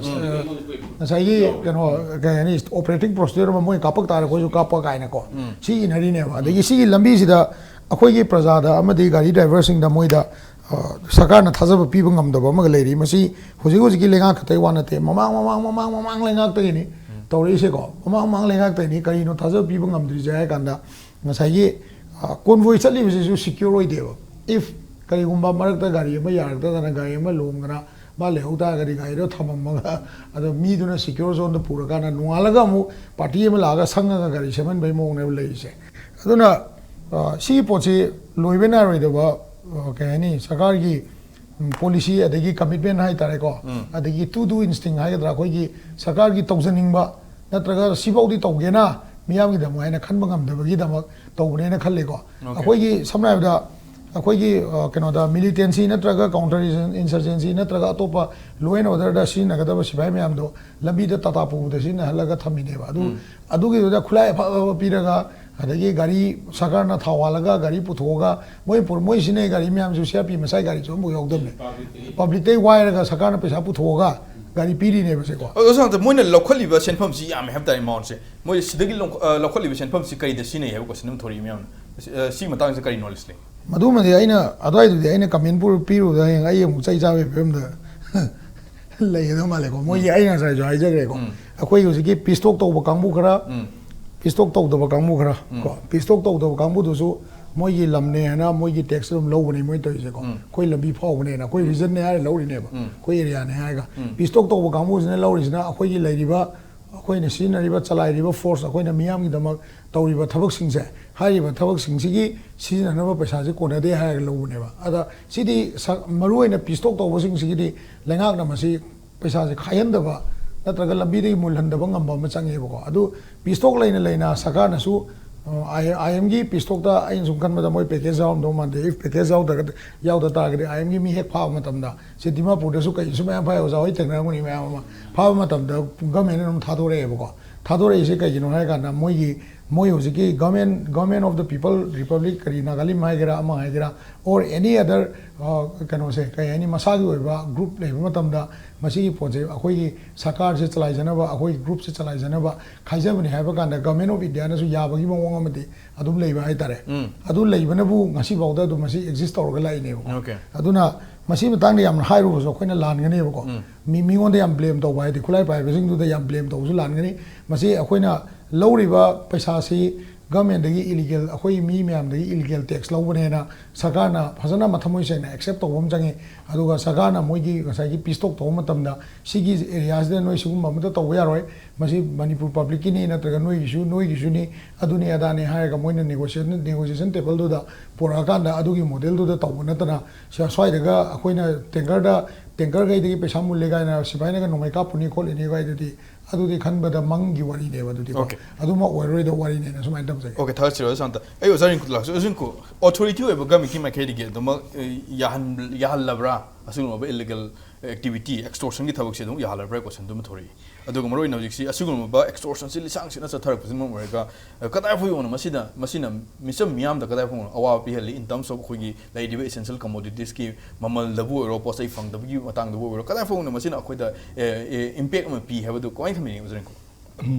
ꯉꯁꯥꯏꯒꯤ ꯀꯩꯅꯣ, ꯀꯩ ꯍꯥꯏꯅꯤ, ꯑꯣꯄꯔꯦꯇꯤꯡ ꯄ꯭ꯔꯣꯁꯤꯗ꯭ꯌꯨꯔ ꯑꯃ ꯃꯣꯏ ꯀꯥꯞꯄꯛ ꯇꯥꯔꯦ ꯑꯩꯈꯣꯏꯁꯨ ꯀꯥꯞꯄ ꯀꯥꯏꯅꯀꯣ꯫ ꯁꯤ ꯏꯟꯅꯔꯤꯅꯦꯕ꯫ ꯑꯗꯒꯤ ꯁꯤꯒꯤ ꯂꯝꯕꯤꯁꯤꯗ ꯑꯩꯈꯣꯏꯒꯤ ꯄ꯭ꯔꯖꯥꯗ ꯑꯃꯗꯤ ꯒꯥꯔꯤ ꯗ꯭ꯔꯥꯏꯚꯔꯁꯤꯡꯗ ꯃꯣꯏꯗ, ꯑ, ꯁꯔꯀꯥꯔꯅ ꯊꯥꯖꯕ ꯄꯤꯕ ꯉꯝꯗꯕ ꯑꯃꯒ ꯂꯩꯔꯤ꯫ ꯃꯁꯤ ꯍꯧꯖꯤꯛ ꯍꯧꯖꯤꯛꯀꯤ ꯂꯩꯉꯥꯛ ꯈꯛꯇꯒꯤ ꯋꯥ ꯅꯠꯇꯦ, ꯃꯃꯥꯡ ꯃꯃꯥꯡ ꯃꯃꯥꯡ ꯃꯃꯥꯡ ꯂꯩꯉꯥꯛꯇꯒꯤꯅꯤ ꯇꯧꯔꯛꯏꯁꯦꯀꯣ꯫ ꯃꯃꯥꯡ ꯃꯃꯥꯡ ꯂꯩꯉꯥꯛꯇꯒꯤꯅꯤ꯫ ꯀꯔꯤꯅꯣ ꯊꯥꯖꯕ ꯄꯤꯕ ꯉꯝꯗ꯭ꯔꯤꯁꯦ ꯍꯥꯏ ꯀꯥꯟꯗ, ꯉꯁꯥꯏꯒꯤ, ꯑ, ꯀꯣꯟꯚꯣꯏ ꯆꯠꯂꯤꯕꯁꯤꯁꯨ ꯁꯤꯀ꯭ꯌꯣꯔ ꯑꯣꯏꯗꯦꯕ꯫ ꯏꯐ ꯀꯔꯤꯒꯨꯝꯕ ꯃꯔꯛꯇ ꯒꯥꯔꯤ ꯑꯃ ꯌꯥꯔꯛꯇꯗꯅ, ꯒꯥꯔꯤ ꯑꯃ ꯂꯣꯡꯗꯅ ꯃꯥ ꯂꯩꯍꯧ ꯇꯥꯔꯒꯗꯤ, ꯒꯥꯔꯤꯗꯣ ꯊꯝꯃꯝꯃꯒ ꯑꯗꯣ ꯃꯤꯗꯨꯅ ꯁꯤꯀ꯭ꯌꯣꯔ ꯖꯣꯟꯗ ꯄꯨꯔꯀꯥꯟꯗ ꯅꯣꯡꯉꯥꯜꯂꯒ ꯑꯃꯨꯛ ꯄꯥꯔꯇꯤ ꯑꯃ ꯂꯥꯛꯑꯒ ꯁꯪꯉꯒ ꯒꯥꯔꯤ ꯁꯦꯝꯍꯟꯕꯒꯤ ꯃꯑꯣꯡꯅꯦꯕ ꯂꯩꯔꯤꯁꯦ꯫ ꯑꯗꯨꯅ, ꯑ, ꯁꯤꯒꯤ ꯄꯣꯠꯁꯤ ꯂꯣꯏꯕ ꯅꯥꯏꯔꯣꯏꯗꯕ, ꯑ, ꯀꯩ ꯍꯥꯏꯅꯤ, ꯁꯔꯀꯥꯔꯒꯤ, ꯎꯝ, ꯄꯣꯂꯤꯁꯤ ꯑꯗꯒꯤ ꯀꯃꯤꯠꯃꯦꯟ ꯍꯥꯏꯇꯥꯔꯦꯀꯣ, ꯑꯗꯒꯤ ꯇꯨ ꯗꯨ ꯏꯟꯁꯇꯤꯡ ꯍꯥꯏꯒꯗ꯭ꯔꯥ, ꯑꯩꯈꯣꯏꯒꯤ ꯁꯔꯀꯥꯔꯒꯤ ꯇꯧꯖꯅꯤꯡꯕ ꯅꯠꯇ꯭ꯔꯒ ꯁꯤꯐꯧꯗꯤ ꯇꯧꯒꯦꯅ ꯃꯤꯌꯥꯝꯒꯤꯗꯃꯛ ꯍꯥꯏꯅ ꯈꯟꯕ ꯉꯝꯗꯕꯒꯤꯗꯃꯛ ꯇꯧꯕꯅꯦꯅ ꯈꯜꯂꯤꯀꯣ꯫ ꯑꯣꯀꯦ꯫ ꯑꯩꯈꯣꯏꯒꯤ ꯁꯝꯅ ꯍꯥꯏꯔꯕꯗ ꯑꯩꯈꯣꯏꯒꯤ, ꯑ, ꯀꯩꯅꯣꯗ, ꯃꯤꯂꯤꯇꯦꯟꯁꯤ ꯅꯠꯇ꯭ꯔꯒ ꯀꯥꯎꯟꯇꯔ ꯏꯟꯁꯔꯖꯦꯟꯁꯤ ꯅꯠꯇ꯭ꯔꯒ ꯑꯇꯣꯞꯄ ꯂꯣ ꯑꯦꯟ ꯑꯣꯔꯗꯔꯗ ꯁꯤꯖꯤꯟꯅꯒꯗꯕ ꯁꯤꯐꯥꯏ ꯃꯌꯥꯝꯗꯣ ꯂꯝꯕꯤꯗ ꯇꯥꯇꯥ ꯄꯨꯕꯗ ꯁꯤꯖꯤꯟꯅꯍꯜꯂꯒ ꯊꯝꯃꯤꯅꯦꯕ꯫ ꯑꯗꯨ, ꯑꯗꯨꯒꯤꯗꯨꯗ ꯈꯨꯠꯂꯥꯏ ꯑꯐ ꯑꯐꯕ ꯄꯤꯔꯒ, ꯑꯗꯒꯤ ꯒꯥꯔꯤ ꯁꯔꯀꯥꯔꯅ ꯊꯥꯎ ꯍꯥꯜꯂꯒ ꯒꯥꯔꯤ ꯄꯨꯊꯣꯛꯑꯒ ꯃꯣꯏ ꯄꯨ-, ꯃꯣꯏ ꯁꯤꯖꯤꯟꯅꯩ ꯒꯥꯔꯤ ꯃꯌꯥꯝꯁꯨ ꯁꯤ ꯑꯥꯔ ꯄꯤ ꯃꯁꯥꯏ ꯒꯥꯔꯤꯁꯨ ꯑꯃꯐꯥꯎ ꯌꯥꯎꯗꯕꯅꯦ꯫ ꯄꯕ꯭ꯂꯤꯛꯇꯒꯤ ꯋꯥꯏꯔꯒ ꯁꯔꯀꯥꯔꯅ ꯄꯩꯁꯥ ꯄꯨꯊꯣꯛꯑꯒ ꯒꯥꯔꯤ ꯄꯤꯔꯤꯅꯦꯕ ꯁꯦꯀꯣ꯫ ꯑꯗꯣ ꯁꯥꯔ, ꯃꯣꯏꯅ ꯂꯧꯈꯠꯂꯤꯕ ꯁꯦꯟꯐꯝꯁꯤ ꯌꯥꯝꯃꯦ ꯍꯥꯏꯕ ꯇꯥꯔꯦ, ꯑꯦꯃꯥꯎꯟꯁꯦ꯫ ꯃꯣꯏ ꯁꯤꯗꯒꯤ ꯂꯧ-, ꯑ, ꯂꯧꯈꯠꯂꯤꯕ ꯁꯦꯟꯐꯝꯁꯤ ꯀꯔꯤꯗ ꯁꯤꯖꯤꯟꯅꯩ ꯍꯥꯏꯕ ꯀꯣꯏꯁꯟ ꯑꯃ ꯊꯣꯔꯛꯏ ꯃꯌꯥꯝꯅ꯫ ꯁꯤ, ꯑ, ꯁꯤꯒꯤ ꯃꯇꯥꯡꯁꯤꯗ ꯀꯔꯤ ꯅꯣꯂꯦꯖ ꯂꯩ? ꯃꯗꯨꯃꯗꯤ ꯑꯩꯅ, ꯑꯗꯨꯋꯥꯏꯗꯨꯗꯤ ꯑꯩꯅ ꯀꯃꯦꯟ ꯄꯨꯔ-, ꯄꯤꯔꯨꯕꯗ ꯍꯌꯦꯡ ꯑꯩ ꯑꯃꯨꯛ ꯆꯩ ꯆꯥꯕꯒꯤ ꯐꯤꯕꯝꯗ ꯂꯩꯒꯗꯧ ꯃꯥꯜꯂꯦꯀꯣ꯫ ꯃꯣꯏꯒꯤ, ꯎꯝ꯫ ꯑꯩꯅ ꯉꯁꯥꯏꯁꯨ ꯍꯥꯏꯖꯈ꯭ꯔꯦꯀꯣ꯫ ꯎꯝ꯫ ꯑꯩꯈꯣꯏ ꯍꯧꯖꯤꯛꯀꯤ ꯄꯤꯁ ꯇꯣꯛ ꯇꯧꯕ ꯀꯥꯡꯕꯨ ꯈꯔ, ꯎꯝ꯫ ꯄꯤꯁ ꯇꯣꯛ ꯇꯧꯗꯕ ꯀꯥꯡꯕꯨ ꯈꯔ, ꯎꯝ꯫ ꯀꯣ, ꯄꯤꯁ ꯇꯣꯛ ꯇꯧꯗꯕ ꯀꯥꯡꯕꯨꯗꯨꯁꯨ ꯃꯣꯏꯒꯤ ꯂꯝꯅꯦ ꯍꯥꯏꯅ ꯃꯣꯏꯒꯤ ꯇꯦꯛꯁ ꯑꯗꯨꯝ ꯂꯧꯕꯅꯦ ꯃꯣꯏ ꯇꯧꯔꯤꯁꯦꯀꯣ꯫ ꯎꯝ꯫ ꯑꯩꯈꯣꯏ ꯂꯝꯕꯤ ꯐꯥꯎꯕꯅꯦꯅ, ꯑꯩꯈꯣꯏ ꯎꯝ꯫ ꯔꯤꯖꯟꯅꯦ ꯍꯥꯏꯔ ꯂꯧꯔꯤꯅꯦꯕ꯫ ꯎꯝ꯫ ꯑꯩꯈꯣꯏ ꯑꯦꯔꯤꯌꯥꯅꯦ ꯍꯥꯏꯔꯒ꯫ ꯎꯝ꯫ ꯄꯤꯁ ꯇꯣꯛ ꯇꯧꯕ ꯀꯥꯡꯕꯨꯁꯤꯅ ꯂꯧꯔꯤꯁꯤꯅ ꯑꯩꯈꯣꯏꯒꯤ ꯂꯩꯔꯤꯕ, ꯑꯩꯈꯣꯏꯅ ꯁꯤꯖꯤꯟꯅꯔꯤꯕ, ꯆꯂꯥꯏꯔꯤꯕ ꯐꯣꯔꯁ, ꯑꯩꯈꯣꯏꯅ ꯃꯤꯌꯥꯝꯒꯤꯗꯃꯛ ꯇꯧꯔꯤꯕ ꯊꯕꯛꯁꯤꯡꯁꯦ, ꯍꯥꯏꯔꯤꯕ ꯊꯕꯛꯁꯤꯡꯁꯤꯒꯤ ꯁꯤꯖꯤꯟꯅꯅꯕ ꯄꯩꯁꯥꯁꯦ ꯀꯣꯟꯅꯗꯦ ꯍꯥꯏꯔꯒ ꯂꯧꯕꯅꯦꯕ꯫ ꯑꯗ ꯁꯤꯗꯤ ꯁ-, ꯃꯔꯨꯑꯣꯏꯅ ꯄꯤꯁ ꯇꯣꯛ ꯇꯧꯕꯁꯤꯡꯁꯤꯒꯤꯗꯤ ꯂꯩꯉꯥꯛꯅ ꯃꯁꯤ ꯄꯩꯁꯥꯁꯦ ꯈꯥꯏꯍꯟꯗꯕ ꯅꯠꯇ꯭ꯔꯒ ꯂꯝꯕꯤꯗꯒꯤ ꯃꯨꯜꯍꯟꯗꯕ ꯉꯝꯕ ꯑꯃ ꯆꯪꯉꯦꯕꯀꯣ꯫ ꯑꯗꯨ ꯄꯤꯁ ꯇꯣꯛ ꯂꯩꯅ ꯂꯩꯅ ꯁꯔꯀꯥꯔꯅꯁꯨ, ꯑ, ꯑꯥꯏ-, ꯑꯥꯏ ꯑꯦꯝꯒꯤ ꯄꯤꯁ ꯇꯣꯛꯇ ꯑꯩꯅ ꯁꯨꯝ ꯈꯟꯕꯗ ꯃꯣꯏ ꯄꯦꯀꯦꯖ ꯌꯥꯎꯔꯝꯗꯧ ꯃꯥꯟꯗꯦ꯫ ꯏꯐ ꯄꯦꯀꯦꯖ ꯌꯥꯎꯗ꯭ꯔꯒ, ꯌꯥꯎꯗ ꯇꯥꯔꯒꯗꯤ ꯑꯥꯏ ꯑꯦꯝꯒꯤ ꯃꯤ ꯍꯦꯛ ꯐꯥꯕ ꯃꯇꯝꯗ, ꯁꯤ ꯗꯤꯃꯥꯄꯨꯔꯗꯁꯨ ꯀꯩꯁꯨ ꯃꯌꯥꯝ ꯐꯥꯏ, ꯑꯣꯖꯥ ꯍꯣꯏ ꯊꯦꯡꯅꯔꯝꯒꯅꯤ ꯃꯌꯥꯝ ꯑꯃ, ꯐꯥꯕ ꯃꯇꯝꯗ ꯒꯃꯦꯟꯅ ꯑꯗꯨꯝ ꯊꯥꯗꯣꯔꯛꯑꯦꯕꯀꯣ꯫ ꯊꯥꯗꯣꯔꯛꯏꯁꯦ ꯀꯩꯒꯤꯅꯣ ꯍꯥꯏꯔꯀꯥꯟꯗ ꯃꯣꯏꯒꯤ ꯃꯣꯏ ꯍꯧꯖꯤꯛꯀꯤ government, government of the people republic, ꯀꯔꯤ ꯅꯥꯒꯥꯂꯤꯝ ꯍꯥꯏꯒꯦꯔꯥ, ꯑꯃ ꯍꯥꯏꯒꯦꯔꯥ, or any other, ꯑ, ꯀꯩꯅꯣꯁꯦ, ꯀꯩ ꯍꯥꯏꯅꯤ, ꯃꯁꯥꯒꯤ ꯑꯣꯏꯕ group ꯂꯩꯕ ꯃꯇꯝꯗ ꯃꯁꯤꯒꯤ ꯄꯣꯠꯁꯦ ꯑꯩꯈꯣꯏꯒꯤ ꯁꯔꯀꯥꯔꯁꯦ ꯆꯂꯥꯏꯖꯅꯕ, ꯑꯩꯈꯣꯏꯒꯤ groupꯁꯦ ꯆꯂꯥꯏꯖꯅꯕ ꯈꯥꯏꯖꯕꯅꯤ ꯍꯥꯏꯕ ꯀꯥꯟꯗ Government of Indiaꯅꯁꯨ ꯌꯥꯕꯒꯤ ꯃꯑꯣꯡ ꯑꯃꯗꯤ ꯑꯗꯨꯝ ꯂꯩꯕ ꯍꯥꯏꯇꯥꯔꯦ꯫ ꯑꯗꯨ ꯂꯩꯕꯅꯕꯨ ꯉꯁꯤꯐꯥꯎꯗ ꯑꯗꯨꯝ ꯃꯁꯤ exist ꯇꯧꯔꯒ ꯂꯥꯛꯏꯅꯦꯕꯀꯣ꯫ Okay. ꯑꯗꯨꯅ ꯃꯁꯤ ꯃꯇꯥꯡꯗ ꯌꯥꯝꯅ ꯍꯥꯏꯔꯨꯕꯁꯨ ꯑꯩꯈꯣꯏꯅ ꯂꯥꯟꯒꯅꯦꯕꯀꯣ꯫ ꯃꯤ, ꯃꯤꯉꯣꯟꯗ ꯌꯥꯝ blame ꯇꯧꯕ ꯍꯥꯏꯗꯤ ꯈꯨꯠꯂꯥꯏ ꯄꯥꯏꯕꯁꯤꯡꯗꯨꯗ ꯌꯥꯝ blame ꯇꯧꯕꯁꯨ ꯂꯥꯟꯒꯅꯤ꯫ ꯃꯁꯤ ꯑꯩꯈꯣꯏꯅ ꯂꯧꯔꯤꯕ ꯄꯩꯁꯥꯁꯤ governmentꯗꯒꯤ illegal, ꯑꯩꯈꯣꯏ ꯃꯤ ꯃꯌꯥꯝꯗꯒꯤ illegal tax ꯂꯧꯕꯅꯦꯅ ꯁꯔꯀꯥꯔꯅ ꯐꯖꯅ ꯃꯊꯃꯣꯏ ꯁꯦꯡꯅ accept ꯇꯧꯕ ꯑꯃ ꯆꯪꯉꯤ꯫ ꯑꯗꯨꯒ ꯁꯔꯀꯥꯔꯅ ꯃꯣꯏꯒꯤ ꯉꯁꯥꯏꯒꯤ peace talk ꯇꯧꯕ ꯃꯇꯝꯗ ꯁꯤꯒꯤ areaꯁꯤꯗ ꯅꯣꯏ ꯁꯤꯒꯨꯝꯕ ꯑꯃꯠꯇ ꯇꯧꯕ ꯌꯥꯔꯣꯏ, ꯃꯁꯤ ꯃꯅꯤꯄꯨꯔ publicꯀꯤꯅꯤ ꯅꯠꯇ꯭ꯔꯒ ꯅꯣꯏꯒꯤꯁꯨ, ꯅꯣꯏꯒꯤꯁꯨꯅꯤ, ꯑꯗꯨꯅꯤ ꯑꯗꯥꯅꯤ ꯍꯥꯏꯔꯒ ꯃꯣꯏꯅ negotiation, negotiation tableꯗꯨꯗ ꯄꯨꯔꯛꯑꯀꯥꯟꯗ ꯑꯗꯨꯒꯤ modelꯗꯨꯗ ꯇꯧꯕ ꯅꯠꯇꯅ ꯁ꯭ꯋꯥꯏꯗꯒ ꯑꯩꯈꯣꯏꯅ tankerꯗ, tankerꯈꯩꯗꯒꯤ ꯄꯩꯁꯥ ꯃꯨꯜꯂꯦ ꯀꯥꯏꯅ ꯁꯤꯐꯥꯏꯅꯒ ꯅꯣꯡꯃꯩ ꯀꯥꯞꯄꯨꯅꯤ ꯈꯣꯠꯂꯤꯅꯤ ꯀꯥꯏꯗꯨꯗꯤ ꯑꯗꯨꯗꯤ ꯈꯟꯕꯗ ꯃꯪꯒꯤ ꯋꯥꯔꯤꯅꯦꯕ ꯑꯗꯨꯗꯤꯀꯣ꯫ Okay. ꯑꯗꯨꯃꯛ ꯑꯣꯏꯔꯔꯣꯏꯗꯕ ꯋꯥꯔꯤꯅꯦꯅ ꯁꯨꯃꯥꯏꯅ ꯊꯝꯖꯒꯦ꯫ Okay, ꯊꯥꯒꯠꯆꯔꯤ ꯑꯣꯖꯥ ꯁꯥꯟꯇ꯫ ꯑꯩ ꯑꯣꯖꯥ ꯔꯤꯡꯀꯨꯗ ꯂꯥꯛꯆ-, ꯑꯣꯖꯥ ꯔꯤꯡꯀꯨ, authority ꯑꯣꯏꯕ governmentꯀꯤ ꯃꯥꯏꯀꯩꯗꯒꯤ ꯑꯗꯨꯃꯛ, ꯑꯦ, ꯌꯥꯍꯟ-, ꯌꯥꯍꯜꯂꯕ꯭ꯔꯥ? ꯑꯁꯤꯒꯨꯝꯂꯕ illegal activity, extortionꯒꯤ ꯊꯕꯛꯁꯦ ꯑꯗꯨꯝ ꯌꯥꯍꯜꯂꯕ꯭ꯔꯥ question ꯑꯗꯨꯝ ꯊꯣꯔꯛꯏ꯫ ꯑꯗꯨꯒ ꯃꯔꯨꯑꯣꯏꯅ ꯍꯧꯖꯤꯛꯁꯤ ꯑꯁꯤꯒꯨꯝꯂꯕ extortionꯁꯤ ꯂꯤꯁꯥꯡ ꯁꯤꯠꯅ ꯆꯠꯊꯔꯛꯄꯁꯤꯅ ꯃꯔꯝ ꯑꯣꯏꯔꯒ, ꯑ, ꯀꯗꯥꯏ ꯐꯥꯎ ꯌꯧꯅ ꯃꯁꯤꯅ, ꯃꯁꯤꯅ ꯃꯤꯆꯝ ꯃꯤꯌꯥꯝꯗ ꯀꯗꯥꯏ ꯐꯥꯎ ꯌꯧꯅ ꯑꯋꯥꯕ ꯄꯤꯍꯜꯂꯤ in terms of ꯑꯩꯈꯣꯏꯒꯤ ꯂꯩꯔꯤꯕ essential commoditiesꯀꯤ ꯃꯃꯜꯗꯕꯨ ꯑꯣꯏꯔꯣ, ꯄꯣꯠ ꯆꯩ ꯐꯪꯗꯕꯒꯤ ꯃꯇꯥꯡꯗꯕꯨ ꯑꯣꯏꯔꯣ, ꯀꯗꯥꯏ ꯐꯥꯎ ꯌꯧꯅ ꯃꯁꯤꯅ ꯑꯩꯈꯣꯏꯗ, ꯑꯦ, ꯑꯦ, impact ꯑꯃ ꯄꯤ ꯍꯥꯏꯕꯗꯨ ꯀꯃꯥꯏꯅ ꯊꯝꯕꯤꯅꯤꯡꯉꯤ ꯑꯣꯖꯥ ꯔꯤꯡꯀꯨ?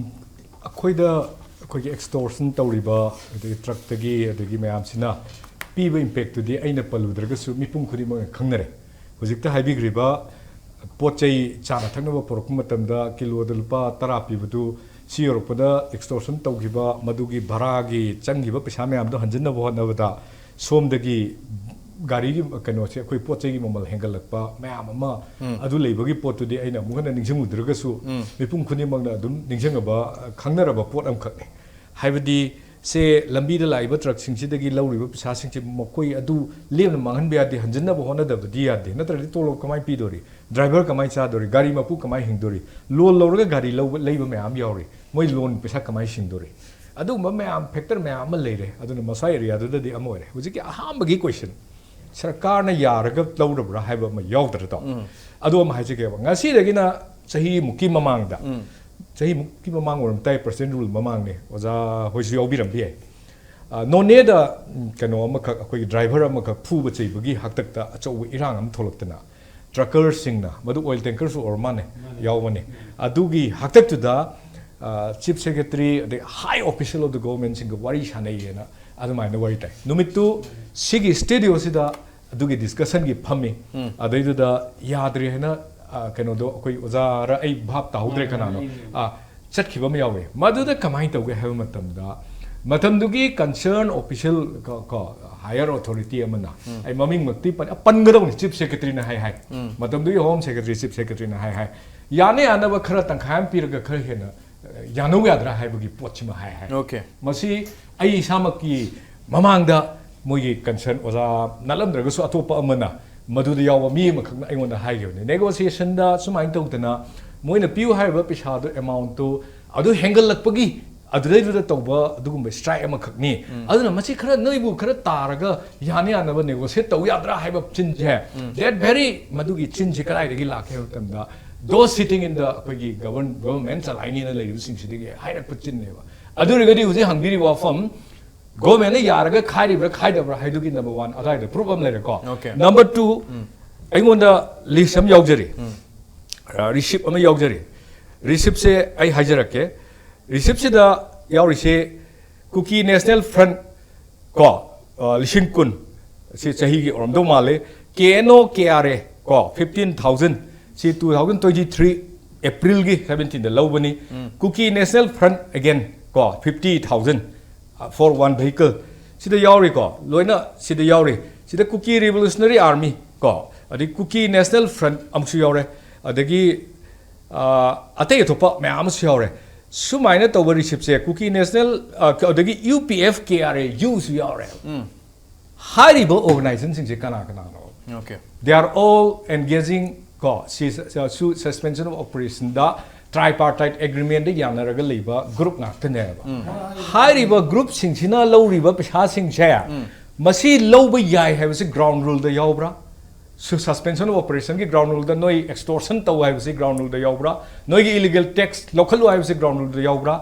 ꯑꯩꯈꯣꯏꯗ ꯑꯩꯈꯣꯏꯒꯤ extortion ꯇꯧꯔꯤꯕ ꯑꯗꯒꯤ truckꯇꯒꯤ ꯑꯗꯒꯤ ꯃꯌꯥꯝꯁꯤꯅ ꯄꯤꯕ impactꯇꯨꯗꯤ ꯑꯩꯅ ꯄꯜꯂꯨꯗ꯭ꯔꯒꯁꯨ ꯃꯤꯄꯨꯝ ꯈꯨꯗꯤꯡꯃꯛꯅ ꯈꯪꯅꯔꯦ꯫ ꯍꯧꯖꯤꯛꯇ ꯍꯥꯏꯕꯤꯈ꯭ꯔꯤꯕ ꯄꯣꯠ ꯆꯩ ꯆꯥꯅ ꯊꯛꯅꯕ ꯄꯨꯔꯛꯄ ꯃꯇꯝꯗ ꯀꯤꯂꯣꯗ ꯂꯨꯄꯥ ꯇꯔꯥ ꯄꯤꯕꯗꯨ ꯁꯤ ꯌꯧꯔꯛꯄꯗ extortion ꯇꯧꯈꯤꯕ ꯃꯗꯨꯒꯤ ꯚꯔꯥꯒꯤ ꯆꯪꯈꯤꯕ ꯄꯩꯁꯥ ꯃꯌꯥꯝꯗꯣ ꯍꯟꯖꯤꯟꯅꯕ ꯍꯣꯠꯅꯕꯗ ꯁꯣꯝꯗꯒꯤ ꯒꯥꯔꯤꯒꯤ ꯀꯩꯅꯣꯁꯦ ꯑꯩꯈꯣꯏ ꯄꯣꯠ ꯆꯩꯒꯤ ꯃꯃꯜ ꯍꯦꯟꯒꯠꯂꯛꯄ ꯃꯌꯥꯝ ꯑꯃ ꯑꯗꯨ ꯂꯩꯕꯒꯤ ꯄꯣꯠꯇꯨꯗꯤ ꯑꯩꯅ ꯑꯃꯨꯛ ꯍꯟꯅ ꯅꯤꯡꯁꯤꯡꯉꯨꯗ꯭ꯔꯒꯁꯨ ꯃꯤꯄꯨꯝ ꯈꯨꯗꯤꯡꯃꯛꯅ ꯑꯗꯨꯝ ꯅꯤꯡꯁꯤꯡꯉꯕ ꯈꯪꯅꯔꯕ ꯄꯣꯠ ꯑꯃꯈꯛꯅꯤ꯫ ꯍꯥꯏꯕꯗꯤ ꯁꯦ ꯂꯝꯕꯤꯗ ꯂꯥꯛꯏꯕ truckꯁꯤꯡꯁꯤꯗꯒꯤ ꯂꯧꯔꯤꯕ ꯄꯩꯁꯥꯁꯤꯡꯁꯦ ꯃꯈꯣꯏ ꯑꯗꯨ ꯂꯦꯝꯅ ꯃꯥꯡꯍꯟꯕ ꯌꯥꯗꯦ, ꯍꯟꯖꯤꯟꯅꯕ ꯍꯣꯠꯅꯗꯕꯗꯤ ꯌꯥꯗꯦ, ꯅꯠꯇ꯭ꯔꯗꯤ ꯇꯣꯂꯣꯞ ꯀꯃꯥꯏꯅ ꯄꯤꯗꯣꯔꯤ? Driver ꯀꯃꯥꯏꯅ ꯆꯥꯗꯣꯔꯤ? ꯒꯥꯔꯤ ꯃꯄꯨ ꯀꯃꯥꯏꯅ ꯍꯤꯡꯗꯣꯔꯤ? Loan ꯂꯧꯔꯒ ꯒꯥꯔꯤ ꯂꯧꯕ, ꯂꯩꯕ ꯃꯌꯥꯝ ꯌꯥꯎꯔꯤ, ꯃꯣꯏ loan ꯄꯩꯁꯥ ꯀꯃꯥꯏꯅ ꯁꯤꯡꯗꯣꯔꯤ? ꯑꯗꯨꯒꯨꯝꯕ ꯃꯌꯥꯝ factor ꯃꯌꯥꯝ ꯑꯃ ꯂꯩꯔꯦ꯫ ꯑꯗꯨꯅ ꯃꯁꯥ areaꯗꯨꯗꯗꯤ ꯑꯃ ꯑꯣꯏꯔꯦ꯫ ꯍꯧꯖꯤꯛꯀꯤ ꯑꯍꯥꯟꯕꯒꯤ question, ꯁꯔꯀꯥꯔꯅ ꯌꯥꯔꯒ ꯂꯧꯔꯕ꯭ꯔꯥ ꯍꯥꯏꯕ ꯑꯃ ꯌꯥꯎꯗ꯭ꯔꯗꯣ꯫ ꯑꯗꯨ ꯑꯃ ꯍꯥꯏꯖꯒꯦꯕ, ꯉꯁꯤꯗꯒꯤꯅ ꯆꯍꯤꯃꯨꯛꯀꯤ ꯃꯃꯥꯡꯗ ꯆꯍꯤꯃꯨꯛꯀꯤ ꯃꯃꯥꯡ ꯑꯣꯏꯔꯝ ꯇꯥꯏ, ꯄ꯭ꯔꯁꯤꯗꯦꯟ ꯔꯨꯜ ꯃꯃꯥꯡꯅꯦ, ꯑꯣꯖꯥ ꯍꯣꯏꯁꯨ ꯌꯥꯎꯕꯤꯔꯝꯕ ꯌꯥꯏ꯫ ꯑ, ꯅꯣꯅꯦꯗ, ꯎꯝ, ꯀꯩꯅꯣ ꯑꯃꯈꯛ, ꯑꯩꯈꯣꯏꯒꯤ ꯗ꯭ꯔꯥꯏꯚꯔ ꯑꯃꯈꯛ ꯐꯨꯕ ꯆꯩꯕꯒꯤ ꯍꯥꯛꯇꯛꯇ ꯑꯆꯧꯕ ꯏꯔꯥꯡ ꯑꯃ ꯊꯣꯛꯂꯛꯇꯅ, ꯇ꯭ꯔꯛꯀꯔꯁꯤꯡꯅ, ꯃꯗꯨ ꯑꯣꯏꯜ ꯇꯦꯡꯀꯔꯁꯨ ꯑꯣꯏꯔ ꯃꯥꯜꯂꯦ, ꯌꯥꯎꯕꯅꯦ꯫ ꯑꯗꯨꯒꯤ ꯍꯥꯛꯇꯛꯇꯨꯗ, ꯑ, ꯆꯤꯐ ꯁꯦꯀ꯭ꯔꯦꯇꯔꯤ ꯑꯗꯩ ꯍꯥꯏ ꯑꯣꯐꯤꯁꯤꯌꯦꯜ ꯑꯣꯐ ꯗ ꯒꯣꯚꯔꯟꯃꯦꯟꯠꯁꯤꯡꯒ ꯋꯥꯔꯤ ꯁꯥꯟꯅꯩꯌꯦꯅ ꯑꯗꯨꯃꯥꯏꯅ ꯋꯥꯔꯤ ꯇꯥꯏ꯫ ꯅꯨꯃꯤꯠꯇꯨ ꯁꯤꯒꯤ ꯁ꯭ꯇꯨꯗꯤꯑꯣꯁꯤꯗ ꯑꯗꯨꯒꯤ ꯗꯤꯁꯀꯁꯟꯒꯤ ꯐꯝꯃꯤ꯫ ꯑꯗꯩꯗꯨꯗ ꯌꯥꯗ꯭ꯔꯦ ꯍꯥꯏꯅ, ꯑ, ꯀꯩꯅꯣꯗꯣ, ꯑꯩꯈꯣꯏ ꯑꯣꯖꯥꯔ ꯑꯩ ꯚꯥꯞ ꯇꯥꯍꯧꯗ꯭ꯔꯦ, ꯀꯅꯥꯅꯣ, ꯑ, ꯆꯠꯈꯤꯕ ꯑꯃ ꯌꯥꯎꯋꯦ꯫ ꯃꯗꯨꯗ ꯀꯃꯥꯏꯅ ꯇꯧꯒꯦ ꯍꯥꯏꯕ ꯃꯇꯝꯗ, ꯃꯇꯝꯗꯨꯒꯤ ꯀꯟꯁꯔꯟ ꯑꯣꯐꯤꯁꯤꯌꯦꯜ ꯀꯣ, ꯀꯣ, ꯍꯥꯌꯔ ꯑꯣꯊꯣꯔꯤꯇꯤ ꯑꯃꯅ, ꯑꯩ ꯃꯃꯤꯡꯃꯛꯇꯤ ꯄꯟ-, ꯄꯟꯒꯗꯧꯅꯤ, ꯆꯤꯐ ꯁꯦꯀ꯭ꯔꯦꯇꯔꯤꯅ ꯍꯥꯏ ꯍꯥꯏ꯫ ꯃꯇꯝꯗꯨꯒꯤ ꯍꯣꯝ ꯁꯦꯀ꯭ꯔꯦꯇꯔꯤ, ꯆꯤꯐ ꯁꯦꯀ꯭ꯔꯦꯇꯔꯤꯅ ꯍꯥꯏ ꯍꯥꯏ꯫ ꯌꯥꯅ ꯌꯥꯅꯕ ꯈꯔ ꯇꯪꯈꯥꯏ ꯑꯃ ꯄꯤꯔꯒ ꯈꯔ ꯍꯦꯟꯅ, ꯑ, ꯌꯥꯅꯧ ꯌꯥꯗ꯭ꯔꯥ ꯍꯥꯏꯕꯒꯤ ꯄꯣꯠꯁꯤꯃ ꯍꯥꯏ ꯍꯥꯏ꯫ Okay. ꯃꯁꯤ ꯑꯩ ꯏꯁꯥꯃꯛꯀꯤ ꯃꯃꯥꯡꯗ ꯃꯣꯏꯒꯤ ꯀꯟꯁꯔꯟ ꯑꯣꯖꯥ ꯅꯠꯂꯝꯗ꯭ꯔꯒꯁꯨ ꯑꯇꯣꯞꯄ ꯑꯃꯅ, ꯃꯗꯨꯗ ꯌꯥꯎꯕ ꯃꯤ ꯑꯃꯈꯛꯅ ꯑꯩꯉꯣꯟꯗ ꯍꯥꯏꯈꯤꯕꯅꯤ, ꯅꯦꯒꯣꯁꯤꯌꯦꯁꯟꯗ ꯁꯨꯃꯥꯏꯅ ꯇꯧꯗꯅ ꯃꯣꯏꯅ ꯄꯤꯌꯨ ꯍꯥꯏꯔꯤꯕ ꯄꯩꯁꯥꯗꯨ, ꯑꯦꯃꯥꯎꯟꯠꯇꯨ ꯑꯗꯨ ꯍꯦꯟꯒꯠꯂꯛꯄꯒꯤ ꯑꯗꯨꯗꯩꯗꯨꯗ ꯇꯧꯕ ꯑꯗꯨꯒꯨꯝꯕ ꯁ꯭ꯇ꯭ꯔꯥꯏꯛ ꯑꯃꯈꯛꯅꯤ꯫ ꯑꯗꯨꯅ ꯃꯁꯤ ꯈꯔ ꯅꯣꯏꯕꯨ ꯈꯔ ꯇꯥꯔꯒ ꯌꯥꯅ ꯌꯥꯅꯕ ꯅꯦꯒꯣꯁꯤꯌꯦꯠ ꯇꯧ ꯌꯥꯗ꯭ꯔꯥ ꯍꯥꯏꯕ ꯆꯤꯟꯁꯦ, that very, ꯃꯗꯨꯒꯤ ꯆꯤꯟꯁꯦ ꯀꯗꯥꯏꯗꯒꯤ ꯂꯥꯛꯀꯦ ꯍꯥꯏꯕ ꯃꯇꯝꯗ, those sitting in the, ꯑꯩꯈꯣꯏꯒꯤ ꯒꯕꯔꯟ-, ꯒꯣꯚꯔꯟꯃꯦꯟꯠ ꯆꯂꯥꯏꯅꯤꯅ ꯂꯩꯔꯤꯕꯁꯤꯡꯁꯤꯗꯒꯤ ꯍꯥꯏꯔꯛꯄ ꯆꯤꯟꯅꯦꯕ꯫ ꯑꯗꯨ ꯑꯣꯏꯔꯒꯗꯤ ꯍꯧꯖꯤꯛ ꯍꯪꯕꯤꯔꯤꯕ ꯋꯥꯐꯝ, ꯒꯣꯚꯔꯟꯃꯦꯟꯠꯅ ꯌꯥꯔꯒ ꯈꯥꯏꯔꯤꯕ꯭ꯔꯥ ꯈꯥꯏꯗꯕ꯭ꯔꯥ ꯍꯥꯏꯗꯨꯒꯤ ꯅꯝꯕꯔ ꯋꯥꯟ ꯑꯗꯨꯋꯥꯏꯗ ꯄ꯭ꯔꯨꯐ ꯑꯃ ꯂꯩꯔꯦꯀꯣ꯫ Okay. ꯅꯝꯕꯔ ꯇꯨ, ꯑꯩꯉꯣꯟꯗ ꯂꯤꯁ ꯑꯃ ꯌꯥꯎꯖꯔꯤ, ꯔꯤꯁꯤꯞ ꯑꯃ ꯌꯥꯎꯖꯔꯤ꯫ ꯔꯤꯁꯤꯞꯁꯦ ꯑꯩ ꯍꯥꯏꯖꯔꯛꯀꯦ꯫ ꯔꯤꯁꯤꯞꯁꯤꯗ ꯌꯥꯎꯔꯤꯁꯦ ꯀꯨꯀꯤ ꯅꯦꯁꯅꯦꯜ ꯐ꯭ꯔꯟꯠ ꯀꯣ, ꯑ, ꯂꯤꯁꯤꯡ ꯀꯨꯟ, ꯁꯤ ꯆꯍꯤꯒꯤ ꯑꯣꯏꯔꯝꯗꯧ ꯃꯥꯜꯂꯦ꯫ ꯀꯦ ꯑꯦꯟ ꯑꯣ ꯀꯦ ꯑꯥꯔ ꯑꯦ ꯀꯣ, ꯐꯤꯐꯇꯤꯟ ꯊꯥꯎꯖꯟ, ꯁꯤ ꯇꯨ ꯊꯥꯎꯖꯟ ꯇ꯭ꯋꯦꯟꯇꯤ ꯊ꯭ꯔꯤ ꯑꯦꯄ꯭ꯔꯤꯜꯒꯤ ꯁꯕꯦꯟꯇꯤꯟꯗ ꯂꯧꯕꯅꯤ꯫ ꯀꯨꯀꯤ ꯅꯦꯁꯅꯦꯜ ꯐ꯭ꯔꯟꯠ ꯑꯦꯒꯦꯟ ꯀꯣ, ꯐꯤꯐꯇꯤ ꯊꯥꯎꯖꯟ, ꯑ, for one vehicle꯫ ꯁꯤꯗ ꯌꯥꯎꯔꯤꯀꯣ, ꯂꯣꯏꯅ ꯁꯤꯗ ꯌꯥꯎꯔꯤ꯫ ꯁꯤꯗ ꯀꯨꯀꯤ ꯔꯤꯚꯣꯂꯨꯁꯅꯔꯤ ꯑꯥꯔꯃꯤ ꯀꯣ, ꯑꯗꯩ ꯀꯨꯀꯤ ꯅꯦꯁꯅꯦꯜ ꯐ꯭ꯔꯟꯠ ꯑꯃꯁꯨ ꯌꯥꯎꯔꯦ, ꯑꯗꯒꯤ, ꯑ, ꯑꯇꯩ ꯑꯇꯣꯞꯄ ꯃꯌꯥꯝ ꯑꯃꯁꯨ ꯌꯥꯎꯔꯦ꯫ ꯁꯨꯃꯥꯏꯅ ꯇꯧꯕ ꯔꯤꯁꯤꯞꯁꯦ ꯀꯨꯀꯤ ꯅꯦꯁꯅꯦꯜ, ꯑ, ꯑꯗꯒꯤ U P F K R ꯑꯦ ꯌꯨꯁꯨ ꯌꯥꯎꯔꯦ꯫ ꯍꯥꯏꯔꯤꯕ ꯑꯣꯔꯒꯅꯥꯏꯖꯦꯁꯟꯁꯤꯡꯁꯦ ꯀꯅꯥ ꯀꯅꯥꯅꯣ? Okay. They are all engaging ꯀꯣ, ꯁꯤ, ꯁꯤ, ꯁꯨ-, suspension of operationꯗ tripartite agreementꯗ ꯌꯥꯅꯔꯒ ꯂꯩꯕ ꯒ꯭ꯔꯨꯞ ꯉꯥꯛꯇꯅꯦꯕ꯫ ꯍꯥꯏꯔꯤꯕ ꯒ꯭ꯔꯨꯞꯁꯤꯡꯁꯤꯅ ꯂꯧꯔꯤꯕ ꯄꯩꯁꯥꯁꯤꯡꯁꯦ, ꯃꯁꯤ ꯂꯧꯕ ꯌꯥꯏ ꯍꯥꯏꯕꯁꯤ ꯒ꯭ꯔꯥꯎꯟ ꯔꯨꯜꯗ ꯌꯥꯎꯕ꯭ꯔꯥ? ꯁꯨ suspension of operationꯒꯤ ground ruleꯗ ꯅꯣꯏ extortion ꯇꯧ ꯍꯥꯏꯕꯁꯤ ground ruleꯗ ꯌꯥꯎꯕ꯭ꯔꯥ? ꯅꯣꯏꯒꯤ illegal tax ꯂꯧꯈꯠꯂꯨ ꯍꯥꯏꯕꯁꯤ ground ruleꯗ ꯌꯥꯎꯕ꯭ꯔꯥ?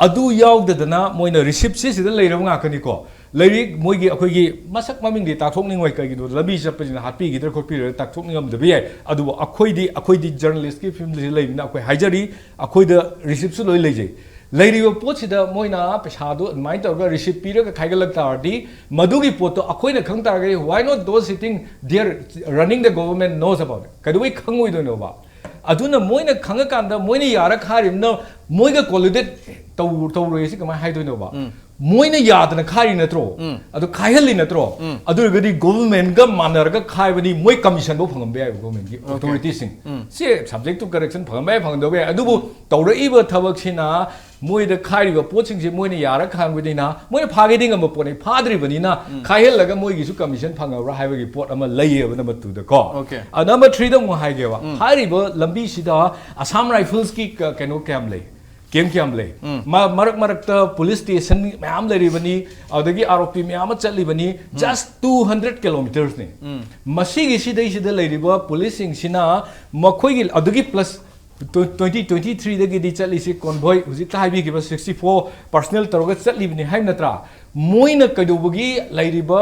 ꯑꯗꯨ ꯌꯥꯎꯗꯗꯅ ꯃꯣꯏꯅ receiptꯁꯤ ꯁꯤꯗ ꯂꯩꯔꯕ ꯉꯥꯛꯇꯅꯤꯀꯣ꯫ ꯂꯥꯏꯔꯤꯛ ꯃꯣꯏꯒꯤ, ꯑꯩꯈꯣꯏꯒꯤ ꯃꯁꯛ ꯃꯃꯤꯡꯗꯤ ꯇꯥꯛꯊꯣꯛꯅꯤꯡꯉꯣꯏ, ꯀꯩꯒꯤꯅꯣ ꯂꯝꯕꯤ ꯆꯠꯄꯁꯤꯅ ꯍꯥꯠꯄꯤꯒꯗ꯭ꯔꯥ ꯈꯣꯠꯄꯤꯒꯗ꯭ꯔꯥ ꯇꯥꯛꯊꯣꯛꯅꯤꯡꯉꯝꯗꯕ ꯌꯥꯏ꯫ ꯑꯗꯨꯕꯨ ꯑꯩꯈꯣꯏꯗꯤ, ꯑꯩꯈꯣꯏꯗꯤ journalistꯀꯤ fieldꯁꯤ ꯂꯩꯕꯅꯤꯅ ꯑꯩꯈꯣꯏ ꯍꯥꯏꯖꯔꯤ, ꯑꯩꯈꯣꯏꯗ receiptꯁꯨ ꯂꯣꯏ ꯂꯩꯖꯩ꯫ ꯂꯩꯔꯤꯕ ꯄꯣꯠꯁꯤꯗ ꯃꯣꯏꯅ ꯄꯩꯁꯥꯗꯣ ꯑꯗꯨꯃꯥꯏꯅ ꯇꯧꯔꯒ receipt ꯄꯤꯔꯒ ꯈꯥꯏꯒꯠꯂꯛ ꯇꯥꯔꯗꯤ, ꯃꯗꯨꯒꯤ ꯄꯣꯠꯇꯣ ꯑꯩꯈꯣꯏꯅ ꯈꯪ ꯇꯥꯔꯒꯗꯤ, why not those sitting there running the government knows about it? ꯀꯩꯗꯧꯕꯩ ꯈꯪꯉꯣꯏꯗꯣꯏꯅꯣꯕ? ꯑꯗꯨꯅ ꯃꯣꯏꯅ ꯈꯪꯉꯀꯥꯟꯗ ꯃꯣꯏꯅ ꯌꯥꯔ ꯈꯥꯏꯔꯤꯕꯅ ꯃꯣꯏꯒ colluded ꯇꯧ-, ꯇꯧꯔꯣꯏ ꯁꯤ ꯀꯃꯥꯏꯅ ꯍꯥꯏꯗꯣꯏꯅꯣꯕ? ꯃꯣꯏꯅ ꯌꯥꯗꯅ ꯈꯥꯏꯔꯤ ꯅꯠꯇ꯭ꯔꯣ? ꯑꯗꯨ ꯈꯥꯏꯍꯜꯂꯤ ꯅꯠꯇ꯭ꯔꯣ? ꯑꯗꯨ ꯑꯣꯏꯔꯒꯗꯤ governmentꯒ ꯃꯥꯟꯅꯔꯒ ꯈꯥꯏꯕꯅꯤ, ꯃꯣꯏ commissionꯐꯧ ꯐꯪꯉꯝꯕ ꯌꯥꯏꯕ governmentꯀꯤ authorityꯁꯤꯡ꯫ ꯁꯤ subject to correction ꯐꯪꯉꯝꯕ ꯌꯥꯏ, ꯐꯪꯉꯝꯗꯕ ꯌꯥꯏ, ꯑꯗꯨꯕꯨ ꯇꯧꯔꯛꯏꯕ ꯊꯕꯛꯁꯤꯅ ꯃꯣꯏꯗ ꯈꯥꯏꯔꯤꯕ ꯄꯣꯠꯁꯤꯡꯁꯦ ꯃꯣꯏꯅ ꯌꯥꯔ ꯈꯥꯡꯕꯅꯤꯅ, ꯃꯣꯏꯅ ꯐꯥꯒꯦꯗꯤ ꯉꯝꯕ ꯄꯣꯠꯅꯤ, ꯐꯥꯗ꯭ꯔꯤꯕꯅꯤꯅ ꯈꯥꯏꯍꯜꯂꯒ ꯃꯣꯏꯒꯤꯁꯨ commission ꯐꯪꯉꯕ꯭ꯔꯥ ꯍꯥꯏꯕꯒꯤ ꯄꯣꯠ ꯑꯃ ꯂꯩꯌꯦꯕ number twoꯗꯀꯣ꯫ Okay. ꯑ, number threeꯗ ꯑꯃꯨꯛ ꯍꯥꯏꯒꯦꯕ꯫ ꯍꯥꯏꯔꯤꯕ ꯂꯝꯕꯤꯁꯤꯗ Assam Riflesꯀꯤ ꯀ-, ꯀꯩꯅꯣ ꯀꯌꯥꯝ ꯂꯩ? Camp ꯀꯌꯥꯝ ꯂꯩ? ꯃ-, ꯃꯔꯛ ꯃꯔꯛꯇ police station ꯃꯌꯥꯝ ꯂꯩꯔꯤꯕꯅꯤ, ꯑꯗꯨꯗꯒꯤ ROP ꯃꯌꯥꯝ ꯑꯃ ꯆꯠꯂꯤꯕꯅꯤ, just two hundred kilometersꯅꯤ꯫ ꯃꯁꯤꯒꯤ ꯁꯤꯗꯩꯁꯤꯗ ꯂꯩꯔꯤꯕ policeꯁꯤꯡꯁꯤꯅ ꯃꯈꯣꯏꯒꯤ, ꯑꯗꯨꯒꯤ plus twenty twenty threeꯗꯒꯤꯗꯤ ꯆꯠꯂꯤꯁꯤ convoy, ꯍꯧꯖꯤꯛꯇ ꯍꯥꯏꯕꯤꯈꯤꯕ sixty four personnel ꯇꯧꯔꯒ ꯆꯠꯂꯤꯕꯅꯤ ꯍꯥꯏꯕ ꯅꯠꯇ꯭ꯔꯥ? ꯃꯣꯏꯅ ꯀꯩꯗꯧꯕꯒꯤ ꯂꯩꯔꯤꯕ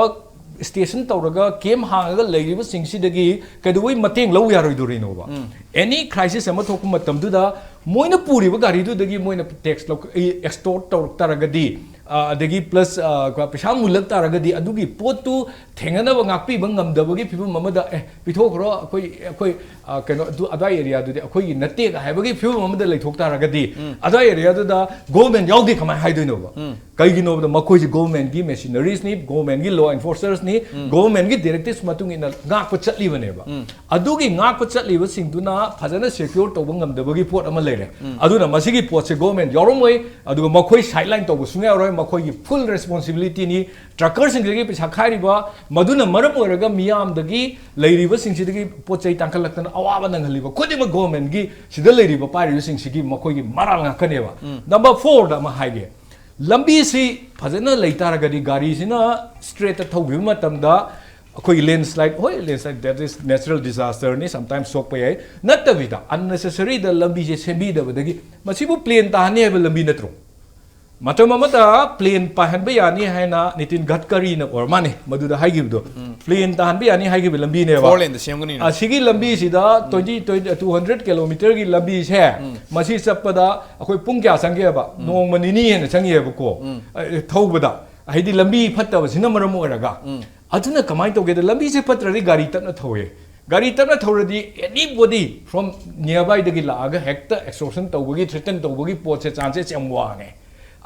station ꯇꯧꯔꯒ camp ꯍꯥꯡꯉꯒ ꯂꯩꯔꯤꯕꯁꯤꯡꯁꯤꯗꯒꯤ ꯀꯩꯗꯧꯕꯩ ꯃꯇꯦꯡ ꯂꯧ ꯌꯥꯔꯣꯏꯗꯣꯔꯤꯅꯣꯕ? Any crisis ꯑꯃ ꯊꯣꯛꯄ ꯃꯇꯝꯗꯨꯗ ꯃꯣꯏꯅ ꯄꯨꯔꯤꯕ ꯒꯥꯔꯤꯗꯨꯗꯒꯤ ꯃꯣꯏꯅ tax ꯂꯧ-, extort ꯇꯧꯔꯛ ꯇꯥꯔꯒꯗꯤ, ꯑ, ꯑꯗꯒꯤ plus, ꯑ, ꯄꯩꯁꯥ ꯃꯨꯜꯂꯛ ꯇꯥꯔꯒꯗꯤ ꯑꯗꯨꯒꯤ ꯄꯣꯠꯇꯨ ꯊꯦꯡꯅꯅꯕ ꯉꯥꯛꯄꯤꯕ ꯉꯝꯗꯕꯒꯤ ꯐꯤꯕꯝ ꯑꯃꯗ, "ꯑꯦ, ꯄꯤꯊꯣꯛꯈ꯭ꯔꯣ, ꯑꯩꯈꯣꯏ, ꯑꯩꯈꯣꯏ, ꯑ, ꯀꯩꯅꯣ, ꯑꯗꯨ, ꯑꯗꯨꯋꯥꯏ areaꯗꯨꯗꯤ ꯑꯩꯈꯣꯏꯒꯤ ꯅꯠꯇꯦꯒ" ꯍꯥꯏꯕꯒꯤ ꯐꯤꯕꯝ ꯑꯃꯗ ꯂꯩꯊꯣꯛ ꯇꯥꯔꯒꯗꯤ, ꯑꯗꯨꯋꯥꯏ areaꯗꯨꯗ government ꯌꯥꯎꯗꯦ ꯀꯃꯥꯏꯅ ꯍꯥꯏꯗꯣꯏꯅꯣꯕ? ꯀꯩꯒꯤꯅꯣꯕꯗ ꯃꯈꯣꯏꯁꯤ governmentꯀꯤ machineries ꯅꯤ, governmentꯀꯤ law enforcers ꯅꯤ, governmentꯀꯤ directives ꯃꯇꯨꯡ ꯏꯟꯅ ꯉꯥꯛꯄ ꯆꯠꯂꯤꯕꯅꯦꯕ꯫ ꯑꯗꯨꯒꯤ ꯉꯥꯛꯄ ꯆꯠꯂꯤꯕꯁꯤꯡꯗꯨꯅ ꯐꯖꯅ secure ꯇꯧꯕ ꯉꯝꯗꯕꯒꯤ ꯄꯣꯠ ꯑꯃ ꯂꯩꯔꯦ꯫ ꯑꯗꯨꯅ ꯃꯁꯤꯒꯤ ꯄꯣꯠꯁꯦ government ꯌꯥꯎꯔꯝꯃꯣꯏ, ꯑꯗꯨꯒ ꯃꯈꯣꯏ sideline ꯇꯧꯕ ꯁꯨꯡꯌꯥ ꯌꯥꯔꯣꯏ, ꯃꯈꯣꯏꯒꯤ full responsibilityꯅꯤ꯫ Truckerꯁꯤꯡꯗꯒꯤ ꯄꯩꯁꯥ ꯈꯥꯏꯔꯤꯕ, ꯃꯗꯨꯅ ꯃꯔꯝ ꯑꯣꯏꯔꯒ ꯃꯤꯌꯥꯝꯗꯒꯤ, ꯂꯩꯔꯤꯕꯁꯤꯡꯁꯤꯗꯒꯤ ꯄꯣꯠ ꯆꯩ ꯇꯥꯡꯈꯠꯂꯛꯇꯅ ꯑꯋꯥꯕ ꯅꯪꯍꯜꯂꯤꯕ ꯈꯨꯗꯤꯡꯃꯛ governmentꯀꯤ, ꯁꯤꯗ ꯂꯩꯔꯤꯕ ꯄꯥꯏꯔꯤꯕꯁꯤꯡꯁꯤꯒꯤ ꯃꯈꯣꯏꯒꯤ ꯃꯔꯥꯜ ꯉꯥꯛꯇꯅꯦꯕ꯫ Number fourꯗ ꯑꯃ ꯍꯥꯏꯒꯦ, ꯂꯝꯕꯤꯁꯤ ꯐꯖꯅ ꯂꯩ ꯇꯥꯔꯒꯗꯤ ꯒꯥꯔꯤꯁꯤꯅ straightꯇ ꯊꯧꯈꯤꯕ ꯃꯇꯝꯗ ꯑꯩꯈꯣꯏꯒꯤ ꯂꯦꯟꯁ꯭ꯂꯥꯏꯠ, ꯍꯣꯏ, landslide, that is natural disaster ꯅꯤ, sometimes ꯁꯣꯛꯄ ꯌꯥꯏ, ꯅꯠꯇꯕꯤꯗ unnecessary ꯗ ꯂꯝꯕꯤꯁꯦ ꯁꯦꯝꯕꯤꯗꯕꯗꯒꯤ, ꯃꯁꯤꯕꯨ ꯄ꯭ꯂꯦꯟ ꯇꯥꯍꯟꯅꯤ ꯍꯥꯏꯕ ꯂꯝꯕꯤ ꯅꯠꯇ꯭ꯔꯣ? ꯃꯇꯝ ꯑꯃꯗ ꯄ꯭ꯂꯦꯟ ꯄꯥꯏꯍꯟꯕ ꯌꯥꯅꯤ ꯍꯥꯏꯅ ꯅꯤꯇꯤꯟ ꯒꯗꯀꯔꯤꯅ ꯑꯣꯏꯔ ꯃꯥꯅꯦ ꯃꯗꯨꯗ ꯍꯥꯏꯈꯤꯕꯗꯣ, ꯄ꯭ꯂꯦꯟ ꯇꯥꯍꯟꯕ ꯌꯥꯅꯤ ꯍꯥꯏꯈꯤꯕ ꯂꯝꯕꯤꯅꯦꯕ꯫ ꯐꯣꯔ ꯂꯦꯟꯗ ꯁꯦꯝꯒꯅꯤꯅ꯫ ꯑꯁꯤꯒꯤ ꯂꯝꯕꯤꯁꯤꯗ twenty, twenty, two hundred kilometer ꯒꯤ ꯂꯝꯕꯤꯁꯦ, ꯃꯁꯤ ꯆꯠꯄꯗ ꯑꯩꯈꯣꯏ ꯄꯨꯡ ꯀꯌꯥ ꯆꯪꯒꯦꯕ? ꯅꯣꯡꯃ ꯅꯤꯅꯤ ꯍꯦꯟꯅ ꯆꯪꯉꯦꯕꯀꯣ, ꯑ, ꯊꯧꯕꯗ꯫ ꯍꯥꯏꯗꯤ ꯂꯝꯕꯤ ꯐꯠꯇꯕꯁꯤꯅ ꯃꯔꯝ ꯑꯣꯏꯔꯒ꯫ ꯑꯗꯨꯅ ꯀꯃꯥꯏꯅ ꯇꯧꯒꯦꯗ, ꯂꯝꯕꯤꯁꯦ ꯐꯠꯇ꯭ꯔꯗꯤ ꯒꯥꯔꯤ ꯇꯞꯅ ꯊꯧꯋꯦ꯫ ꯒꯥꯔꯤ ꯇꯞꯅ ꯊꯧꯔꯗꯤ anybody from nearby ꯗꯒꯤ ꯂꯥꯛꯑꯒ ꯍꯦꯛꯇ extortion ꯇꯧꯕꯒꯤ, threaten ꯇꯧꯕꯒꯤ ꯄꯣꯠꯁꯦ, chances ꯌꯥꯝ ꯋꯥꯡꯉꯦ꯫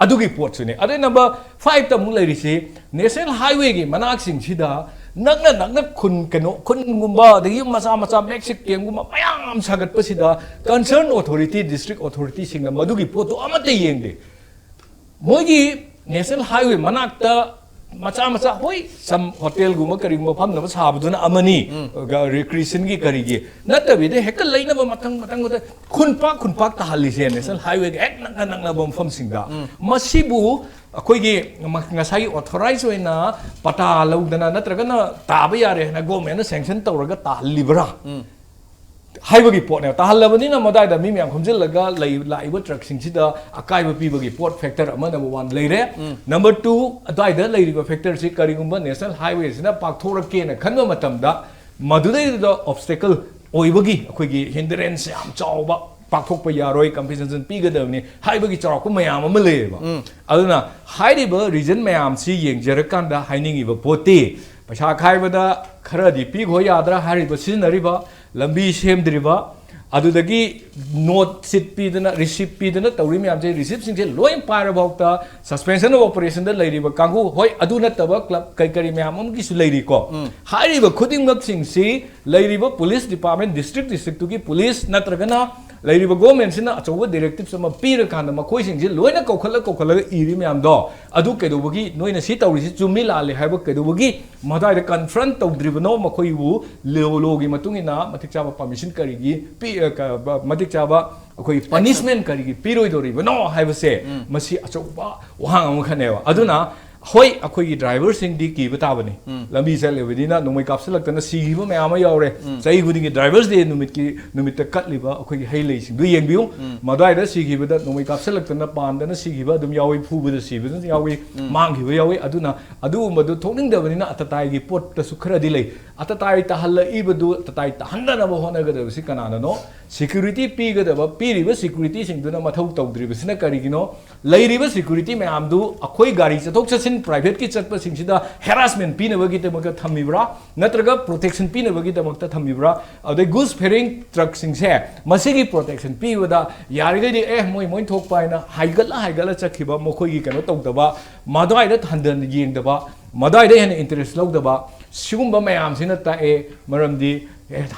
ꯑꯗꯨꯒꯤ ꯄꯣꯠꯁꯨꯅꯦ꯫ ꯑꯗꯩ number five ꯇ ꯑꯃꯨꯛ ꯂꯩꯔꯤꯁꯤ, national highway ꯒꯤ ꯃꯅꯥꯛꯁꯤꯡꯁꯤꯗ ꯅꯛꯅ ꯅꯛꯅ ꯈꯨꯟ, ꯀꯩꯅꯣ, ꯈꯨꯟꯒꯨꯝꯕ, ꯑꯗꯒꯤ ꯌꯨꯝ ꯃꯆꯥ ꯃꯆꯥ ꯃꯦꯛꯁꯤꯛ ꯀꯦꯝꯒꯨꯝꯕ ꯃꯌꯥꯝ ꯁꯥꯒꯠꯄꯁꯤꯗ concern authority, district authority ꯁꯤꯡꯅ ꯃꯗꯨꯒꯤ ꯄꯣꯠꯇꯣ ꯑꯃꯠꯇ ꯌꯦꯡꯗꯦ꯫ ꯃꯣꯏꯒꯤ national highway ꯃꯅꯥꯛꯇ ꯃꯆꯥ ꯃꯆꯥ, ꯍꯣꯏ, some hotel ꯒꯨꯝꯕ ꯀꯔꯤꯒꯨꯝꯕ ꯐꯝꯅꯕ ꯁꯥꯕꯗꯨꯅ ꯑꯃꯅꯤ, ꯒ-, recreation ꯒꯤ ꯀꯔꯤꯒꯤ, ꯅꯠꯇꯕꯤꯗ ꯍꯦꯛꯇ ꯂꯩꯅꯕ ꯃꯊꯪ ꯃꯊꯪ ꯃꯊꯪ ꯈꯨꯟꯄꯥꯛ ꯈꯨꯟꯄꯥꯛ ꯇꯥꯍꯜꯂꯤꯁꯦ, national highway ꯒ ꯍꯦꯛ ꯅꯛꯅ ꯅꯛꯅꯕ ꯃꯐꯝꯁꯤꯡꯗ꯫ ꯃꯁꯤꯕꯨ ꯑꯩꯈꯣꯏꯒꯤ ꯃ-, ꯉꯁꯥꯏꯒꯤ authorize ꯑꯣꯏꯅ ꯄꯇꯥ ꯂꯧꯗꯅ ꯅꯠꯇ꯭ꯔꯒꯅ ꯇꯥꯕ ꯌꯥꯔꯦ ꯍꯥꯏꯅ government ꯅ sanction ꯇꯧꯔꯒ ꯇꯥꯍꯜꯂꯤꯕ꯭ꯔꯥ ꯍꯥꯏꯕꯒꯤ ꯄꯣꯠꯅꯦꯕ꯫ ꯇꯥꯍꯜꯂꯕꯅꯤꯅ ꯃꯗꯥꯏꯗ ꯃꯤ ꯃꯌꯥꯝ ꯈꯣꯝꯖꯤꯜꯂꯒ ꯂꯩ-, ꯂꯥꯛꯏꯕ truck ꯁꯤꯡꯁꯤꯗ ꯑꯀꯥꯏꯕ ꯄꯤꯕꯒꯤ ꯄꯣꯠ factor ꯑꯃ number one ꯂꯩꯔꯦ꯫ Number two, ꯑꯗꯨꯋꯥꯏꯗ ꯂꯩꯔꯤꯕ factor ꯁꯤ ꯀꯔꯤꯒꯨꯝꯕ national highway ꯁꯤꯅ ꯄꯥꯛꯊꯣꯔꯛꯀꯦꯅ ꯈꯟꯕ ꯃꯇꯝꯗ ꯃꯗꯨꯗꯩꯗꯨꯗ obstacle ꯑꯣꯏꯕꯒꯤ, ꯑꯩꯈꯣꯏꯒꯤ hindrance ꯌꯥꯝ ꯆꯥꯎꯕ, ꯄꯥꯛꯊꯣꯛꯄ ꯌꯥꯔꯣꯏ, compensation ꯄꯤꯒꯗꯕꯅꯤ ꯍꯥꯏꯕꯒꯤ ꯆꯥꯎꯔꯥꯛꯄ ꯃꯌꯥꯝ ꯑꯃ ꯂꯩꯌꯦꯕ꯫ ꯑꯗꯨꯅ ꯍꯥꯏꯔꯤꯕ reason ꯃꯌꯥꯝꯁꯤ ꯌꯦꯡꯖꯔꯀꯥꯟꯗ ꯍꯥꯏꯅꯤꯡꯉꯤꯕ ꯄꯣꯠꯇꯤ, ꯄꯩꯁꯥ ꯈꯥꯏꯕꯗ ꯈꯔꯗꯤ ꯄꯤꯈꯣ ꯌꯥꯗ꯭ꯔꯥ ꯍꯥꯏꯔꯤꯕ ꯁꯤꯖꯤꯟꯅꯔꯤꯕ, ꯂꯝꯕꯤ ꯁꯦꯝꯗ꯭ꯔꯤꯕ, ꯑꯗꯨꯗꯒꯤ note sheet ꯄꯤꯗꯅ, receipt ꯄꯤꯗꯅ ꯇꯧꯔꯤ ꯃꯌꯥꯝꯁꯦ, receipt ꯁꯤꯡꯁꯦ ꯂꯣꯏ ꯄꯥꯏꯔꯐꯥꯎꯗ suspension of operation ꯗ ꯂꯩꯔꯤꯕ ꯀꯥꯡꯕꯨ, ꯍꯣꯏ, ꯑꯗꯨ ꯅꯠꯇꯕ club ꯀꯔꯤ ꯀꯔꯤ ꯃꯌꯥꯝ ꯑꯃꯒꯤꯁꯨ ꯂꯩꯔꯤꯀꯣ꯫ ꯍꯥꯏꯔꯤꯕ ꯈꯨꯗꯤꯡꯃꯛꯁꯤꯡꯁꯤ ꯂꯩꯔꯤꯕ police department, district district ꯇꯨꯒꯤ police ꯅꯠꯇ꯭ꯔꯒꯅ ꯂꯩꯔꯤꯕ government ꯁꯤꯅ ꯑꯆꯧꯕ directives ꯑꯃ ꯄꯤꯔꯀꯥꯟꯗ ꯃꯈꯣꯏꯁꯤꯡꯁꯤ ꯂꯣꯏꯅ ꯀꯧꯈꯠꯂ ꯀꯧꯈꯠꯂꯒ ꯏꯔꯤ ꯃꯌꯥꯝꯗꯣ, ꯑꯗꯨ ꯀꯩꯗꯧꯕꯒꯤ ꯅꯣꯏꯅ ꯁꯤ ꯇꯧꯔꯤꯁꯤ ꯆꯨꯝꯃꯤ ꯂꯥꯜꯂꯤ ꯍꯥꯏꯕ ꯀꯩꯗꯧꯕꯒꯤ ꯃꯗꯥꯏꯗ confront ꯇꯧꯗ꯭ꯔꯤꯕꯅꯣ? ꯃꯈꯣꯏꯕꯨ law, law ꯒꯤ ꯃꯇꯨꯡ ꯏꯟꯅ ꯃꯇꯤꯛ ꯆꯥꯕ permission ꯀꯔꯤꯒꯤ ꯄꯤ-, ꯑ, ꯀ-, ꯕ-, ꯃꯇꯤꯛ ꯆꯥꯕ ꯑꯩꯈꯣꯏ punishment ꯀꯔꯤꯒꯤ ꯄꯤꯔꯣꯏꯗꯧꯔꯤꯕꯅꯣ ꯍꯥꯏꯕꯁꯦ, ꯃꯁꯤ ꯑꯆꯧꯕ ꯋꯥꯍꯪ ꯑꯃꯈꯛꯅꯦꯕ꯫ ꯑꯗꯨꯅ ꯍꯣꯏ, ꯑꯩꯈꯣꯏꯒꯤ ꯗ꯭ꯔꯥꯏꯚꯔꯁꯤꯡꯗꯤ ꯀꯤꯕ ꯇꯥꯕꯅꯤ꯫ ꯂꯝꯕꯤ ꯆꯠꯂꯤꯕꯅꯤꯅ ꯅꯣꯡꯃꯩ ꯀꯥꯞꯁꯤꯜꯂꯛꯇꯅ ꯁꯤꯈꯤꯕ ꯃꯌꯥꯝ ꯑꯃ ꯌꯥꯎꯔꯦ꯫ ꯆꯍꯤ ꯈꯨꯗꯤꯡꯒꯤ ꯗ꯭ꯔꯥꯏꯚꯔꯁ ꯗꯦ ꯅꯨꯃꯤꯠꯀꯤ ꯅꯨꯃꯤꯠꯇ ꯀꯠꯂꯤꯕ ꯑꯩꯈꯣꯏꯒꯤ ꯍꯩ ꯂꯩꯁꯤꯡꯗꯨ ꯌꯦꯡꯕꯤꯌꯨ꯫ ꯃꯗꯨꯋꯥꯏꯗ ꯁꯤꯈꯤꯕꯗ ꯅꯣꯡꯃꯩ ꯀꯥꯞꯁꯤꯜꯂꯛꯇꯅ ꯄꯥꯟꯗꯅ ꯁꯤꯈꯤꯕ ꯑꯗꯨꯝ ꯌꯥꯎꯏ, ꯐꯨꯕꯗ ꯁꯤꯕꯁꯨ ꯌꯥꯎꯏ, ꯃꯥꯡꯈꯤꯕ ꯌꯥꯎꯏ꯫ ꯑꯗꯨꯅ ꯑꯗꯨꯒꯨꯝꯕꯗꯨ ꯊꯣꯛꯅꯤꯡꯗꯕꯅꯤꯅ ꯑꯇꯇꯥꯏꯒꯤ ꯄꯣꯠꯇꯁꯨ ꯈꯔꯗꯤ ꯂꯩ꯫ ꯑꯇꯇꯥꯏ ꯇꯥꯍꯜꯂꯛꯏꯕꯗꯨ ꯑꯇꯇꯥꯏ ꯇꯥꯍꯟꯗꯅꯕ ꯍꯣꯠꯅꯒꯗꯕꯁꯤ ꯀꯅꯥꯅꯅꯣ? ꯁꯦꯀ꯭ꯌꯨꯔꯤꯇꯤ ꯄꯤꯒꯗꯕ, ꯄꯤꯔꯤꯕ ꯁꯦꯀ꯭ꯌꯨꯔꯤꯇꯤꯁꯤꯡꯗꯨꯅ ꯃꯊꯧ ꯇꯧꯗ꯭ꯔꯤꯕꯁꯤꯅ ꯀꯔꯤꯒꯤꯅꯣ? ꯂꯩꯔꯤꯕ ꯁꯦꯀ꯭ꯌꯨꯔꯤꯇꯤ ꯃꯌꯥꯝꯗꯨ ꯑꯩꯈꯣꯏ ꯒꯥꯔꯤ ꯆꯠꯊꯣꯛ ꯆꯠꯁꯤꯟ ꯄ꯭ꯔꯥꯏꯚꯦꯠꯀꯤ ꯆꯠꯄꯁꯤꯡꯁꯤꯗ ꯍꯦꯔꯥꯁꯃꯦꯟ ꯄꯤꯅꯕꯒꯤꯗꯃꯛꯇ ꯊꯝꯃꯤꯕ꯭ꯔꯥ, ꯅꯠꯇ꯭ꯔꯒ ꯄ꯭ꯔꯣꯇꯦꯛꯁꯟ ꯄꯤꯅꯕꯒꯤꯗꯃꯛꯇ ꯊꯝꯃꯤꯕ꯭ꯔꯥ? ꯑꯗꯩ ꯒꯨꯗꯁ ꯐꯦꯔꯤꯡ ꯇ꯭ꯔꯛꯁꯤꯡꯁꯦ ꯃꯁꯤꯒꯤ ꯄ꯭ꯔꯣꯇꯦꯛꯁꯟ ꯄꯤꯕꯗ ꯌꯥꯔꯤꯈꯩꯗꯤ ꯑꯦ ꯃꯣꯏ ꯃꯣꯏ ꯊꯣꯛꯄ ꯍꯥꯏꯅ ꯍꯥꯏꯒꯠꯂ ꯍꯥꯏꯒꯠꯂ ꯆꯠꯈꯤꯕ, ꯃꯈꯣꯏꯒꯤ ꯀꯩꯅꯣ ꯇꯧꯗꯕ, ꯃꯗꯨꯋꯥꯏꯗ ꯍꯟꯊꯅ ꯌꯦꯡꯗꯕ, ꯃꯗꯨꯋꯥꯏꯗ ꯍꯦꯟꯅ ꯏꯟꯇꯔꯦꯁ ꯂꯧꯗꯕ, ꯁꯤꯒꯨꯝꯕ ꯃꯌꯥꯝꯁꯤꯅ ꯇꯥꯛꯑꯦ꯫ ꯃꯔꯝꯗꯤ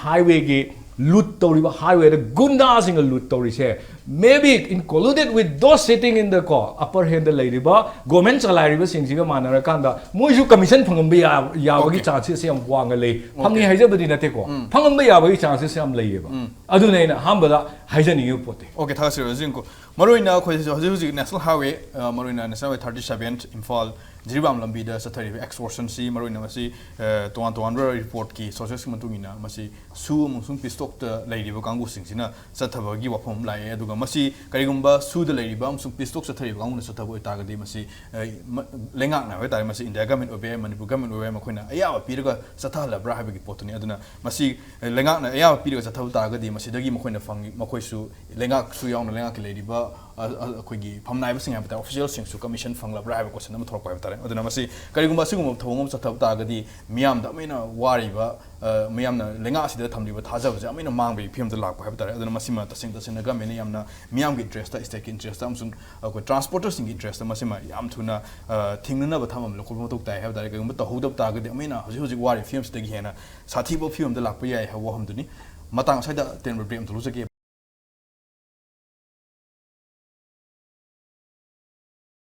ꯍꯥꯏꯋꯦꯒꯤ ꯂꯨꯠ ꯇꯧꯔꯤꯕ, ꯍꯥꯏꯋꯦꯗ ꯒꯨꯟꯗꯥꯁꯤꯡꯅ ꯂꯨꯠ ꯇꯧꯔꯤꯁꯦ, maybe included with those sitting in the ꯀꯣ ꯑꯄꯔ ꯍꯦꯟꯗ ꯂꯩꯔꯤꯕ ꯒꯣꯔꯃꯦꯟ ꯆꯂꯥꯏꯔꯤꯕꯁꯤꯡꯁꯤꯒ ꯃꯥꯟꯅꯔꯀꯥꯟꯗ ꯃꯣꯏꯁꯨ ꯀꯃꯤꯁꯟ ꯐꯪꯉꯝꯕ ꯌꯥ- ꯌꯥꯕꯒꯤ Okay. ꯆꯥꯟꯁꯦꯁ ꯌꯥꯝ ꯋꯥꯡꯅ ꯂꯩ꯫ ꯐꯪꯉꯤ Okay. ꯍꯥꯏꯖꯕꯗꯤ ꯅꯠꯇꯦꯀꯣ, ꯐꯪꯉꯝꯕ ꯌꯥꯕꯒꯤ ꯆꯥꯟꯁꯦꯁ ꯌꯥꯝ ꯂꯩꯌꯦꯕ꯫ ꯑꯗꯨꯅ ꯑꯩꯅ ꯑꯍꯥꯟꯕꯗ ꯍꯥꯏꯖꯅꯤꯡꯉꯤꯕ ꯄꯣꯠꯇꯤ꯫ Okay, ꯊꯥꯒꯠꯆꯔꯤ ꯔꯣꯖꯤꯡꯀꯣ꯫ ꯃꯔꯨꯑꯣꯏꯅ ꯑꯩꯈꯣꯏ ꯍꯧꯖꯤꯛ ꯍꯧꯖꯤꯛ ꯅꯦꯁꯅꯦꯜ ꯍꯥꯏꯋꯦ, ꯑ, ꯃꯔꯨꯑꯣꯏꯅ national highway thirty seven Imphal Jiribam ꯂꯝꯕꯤꯗ ꯆꯠꯊꯔꯤꯕ ꯑꯦꯛꯁꯀꯣꯔꯁꯟꯁꯤ ꯃꯔꯨꯑꯣꯏꯅ ꯃꯁꯤ, ꯑ, ꯇꯣꯉꯥꯟ ꯇꯣꯉꯥꯟꯕ ꯔꯤꯄꯣꯔꯠꯀꯤ ꯁꯣꯔꯁꯦꯁꯀꯤ ꯃꯇꯨꯡ ꯏꯟꯅ ꯃꯁꯤ ꯁꯨ ꯑꯃꯁꯨꯡ ꯄꯤꯁꯇꯣꯛꯇ ꯂꯩꯔꯤꯕ ꯀꯥꯡꯕꯨꯁꯤꯡꯁꯤꯅ ꯆꯠꯊꯕꯒꯤ ꯋꯥꯐꯝ ꯑꯃ ꯂꯥꯛꯑꯦ꯫ ꯑꯗꯨꯒ ꯃꯁꯤ ꯀꯔꯤꯒꯨꯝꯕ ꯁꯨꯗ ꯂꯩꯔꯤꯕ ꯑꯃꯁꯨꯡ ꯄꯤꯁꯇꯣꯛ ꯆꯠꯊꯔꯤꯕ ꯀꯥꯡꯕꯨꯅ ꯆꯠꯊꯕ ꯑꯣꯏꯇꯥꯔꯒꯗꯤ ꯃꯁꯤ, ꯑ, ꯃ- ꯂꯩꯉꯥꯛꯅ ꯍꯥꯏꯕ ꯇꯥꯔꯦ, ꯃꯁꯤ ꯏꯟꯗꯤꯌꯥ ꯒꯃꯦꯟ ꯑꯣꯏꯕ ꯌꯥꯏ, ꯃꯅꯤꯄꯨꯔ ꯒꯃꯦꯟ ꯑꯣꯏꯕ ꯌꯥꯏ, ꯃꯈꯣꯏꯅ ꯑꯌꯥꯕ ꯄꯤꯔꯒ ꯆꯠꯊꯍꯜꯂꯕ꯭ꯔꯥ ꯍꯥꯏꯕꯒꯤ ꯄꯣꯠꯇꯨꯅꯤ꯫ ꯑꯗꯨꯅ ꯃꯁꯤ ꯂꯩꯉꯥꯛꯅ ꯑꯌꯥꯕ ꯄꯤꯔꯒ ꯆꯠꯊꯕ ꯇꯥꯔꯒꯗꯤ ꯃꯁꯤꯗꯒꯤ ꯃꯈꯣꯏꯅ ꯐꯪꯉꯤ, ꯃꯈꯣꯏꯁꯨ ꯂꯩꯉꯥꯛꯁꯨ ꯌꯥꯎꯅ ꯂꯩꯉꯥꯛꯀꯤ ꯂꯩꯔꯤꯕ, ꯑ, ꯑ, ꯑꯩꯈꯣꯏꯒꯤ ꯐꯝꯅꯥꯏꯕꯁꯤꯡ ꯍꯥꯏꯕ ꯇꯥꯔꯦ, ꯑꯣꯐꯤꯁꯤꯌꯦꯜꯁꯤꯡꯁꯨ ꯀꯃꯤꯁꯟ ꯐꯪꯂꯕ꯭ꯔꯥ ꯍꯥꯏꯕ ꯀꯣꯏꯁꯟ ꯑꯃ ꯊꯣꯛꯂꯛꯄ ꯍꯥꯏꯕ ꯇꯥꯔꯦ꯫ ꯑꯗꯨꯅ ꯃꯁꯤ ꯀꯔꯤꯒꯨꯝꯕ ꯑꯁꯤꯒꯨꯝꯕ ꯊꯧꯑꯣꯡ ꯑꯃ ꯆꯠꯊꯕ ꯇꯥꯔꯒꯗꯤ ꯃꯤꯌꯥꯝꯗ ꯑꯃ ꯍꯦꯟꯅ ꯋꯥꯔꯤꯕ, ꯑ, ꯃꯤꯌꯥꯝꯅ ꯂꯩꯉꯥꯛ ꯑꯁꯤꯗ ꯊꯝꯂꯤꯕ ꯊꯥꯖꯕꯁꯦ ꯑꯃ ꯍꯦꯟꯅ ꯃꯥꯡꯕꯒꯤ ꯐꯤꯕꯝꯗ ꯂꯥꯛꯄ ꯍꯥꯏꯕ ꯇꯥꯔꯦ꯫ ꯑꯗꯨꯅ ꯃꯁꯤꯃ ꯇꯁꯦꯡ ꯇꯁꯦꯡꯅ ꯒꯃꯦꯟꯅ ꯌꯥꯝꯅ ꯃꯤꯌꯥꯝꯒꯤ ꯏꯟꯇꯔꯦꯁꯇ, ꯁ꯭ꯇꯦꯠꯀꯤ ꯏꯟꯇꯔꯦꯁꯇ ꯑꯃꯁꯨꯡ ꯑꯩꯈꯣꯏ ꯇ꯭ꯔꯥꯟꯁꯄꯣꯔꯇꯔꯁꯤꯡꯒꯤ ꯏꯟꯇꯔꯦꯁꯇ ꯃꯁꯤꯃ ꯌꯥꯝ ꯊꯨꯅ, ꯑ, ꯊꯤꯡꯅꯅꯕ ꯊꯕꯛ ꯑꯃ ꯂꯧꯈꯠꯄ ꯃꯊꯧ ꯇꯥꯏ ꯍꯥꯏꯕ ꯇꯥꯔꯦ꯫ ꯀꯔꯤꯒꯨꯝꯕ ꯇꯧꯍꯧꯗꯕ ꯇꯥꯔꯒꯗꯤ ꯑꯃ ꯍꯦꯟꯅ ꯍꯧꯖꯤꯛ ꯍꯧꯖꯤꯛ ꯋꯥꯔꯤꯕ ꯐꯤꯕꯝꯁꯤꯗꯒꯤ ꯍꯦꯟꯅ ꯁꯥꯊꯤꯕ ꯐꯤꯕꯝꯗ ꯂꯥꯛꯄ ꯌꯥꯏ ꯍꯥꯏꯕ ꯋꯥꯐꯝꯗꯨꯅꯤ꯫ ꯃꯇꯥꯡ ꯑꯁ꯭ꯋꯥꯏꯗ ꯇꯦꯟꯕ ꯕ꯭ꯔꯦꯛ ꯑꯃ ꯂꯧꯖꯒꯦ꯫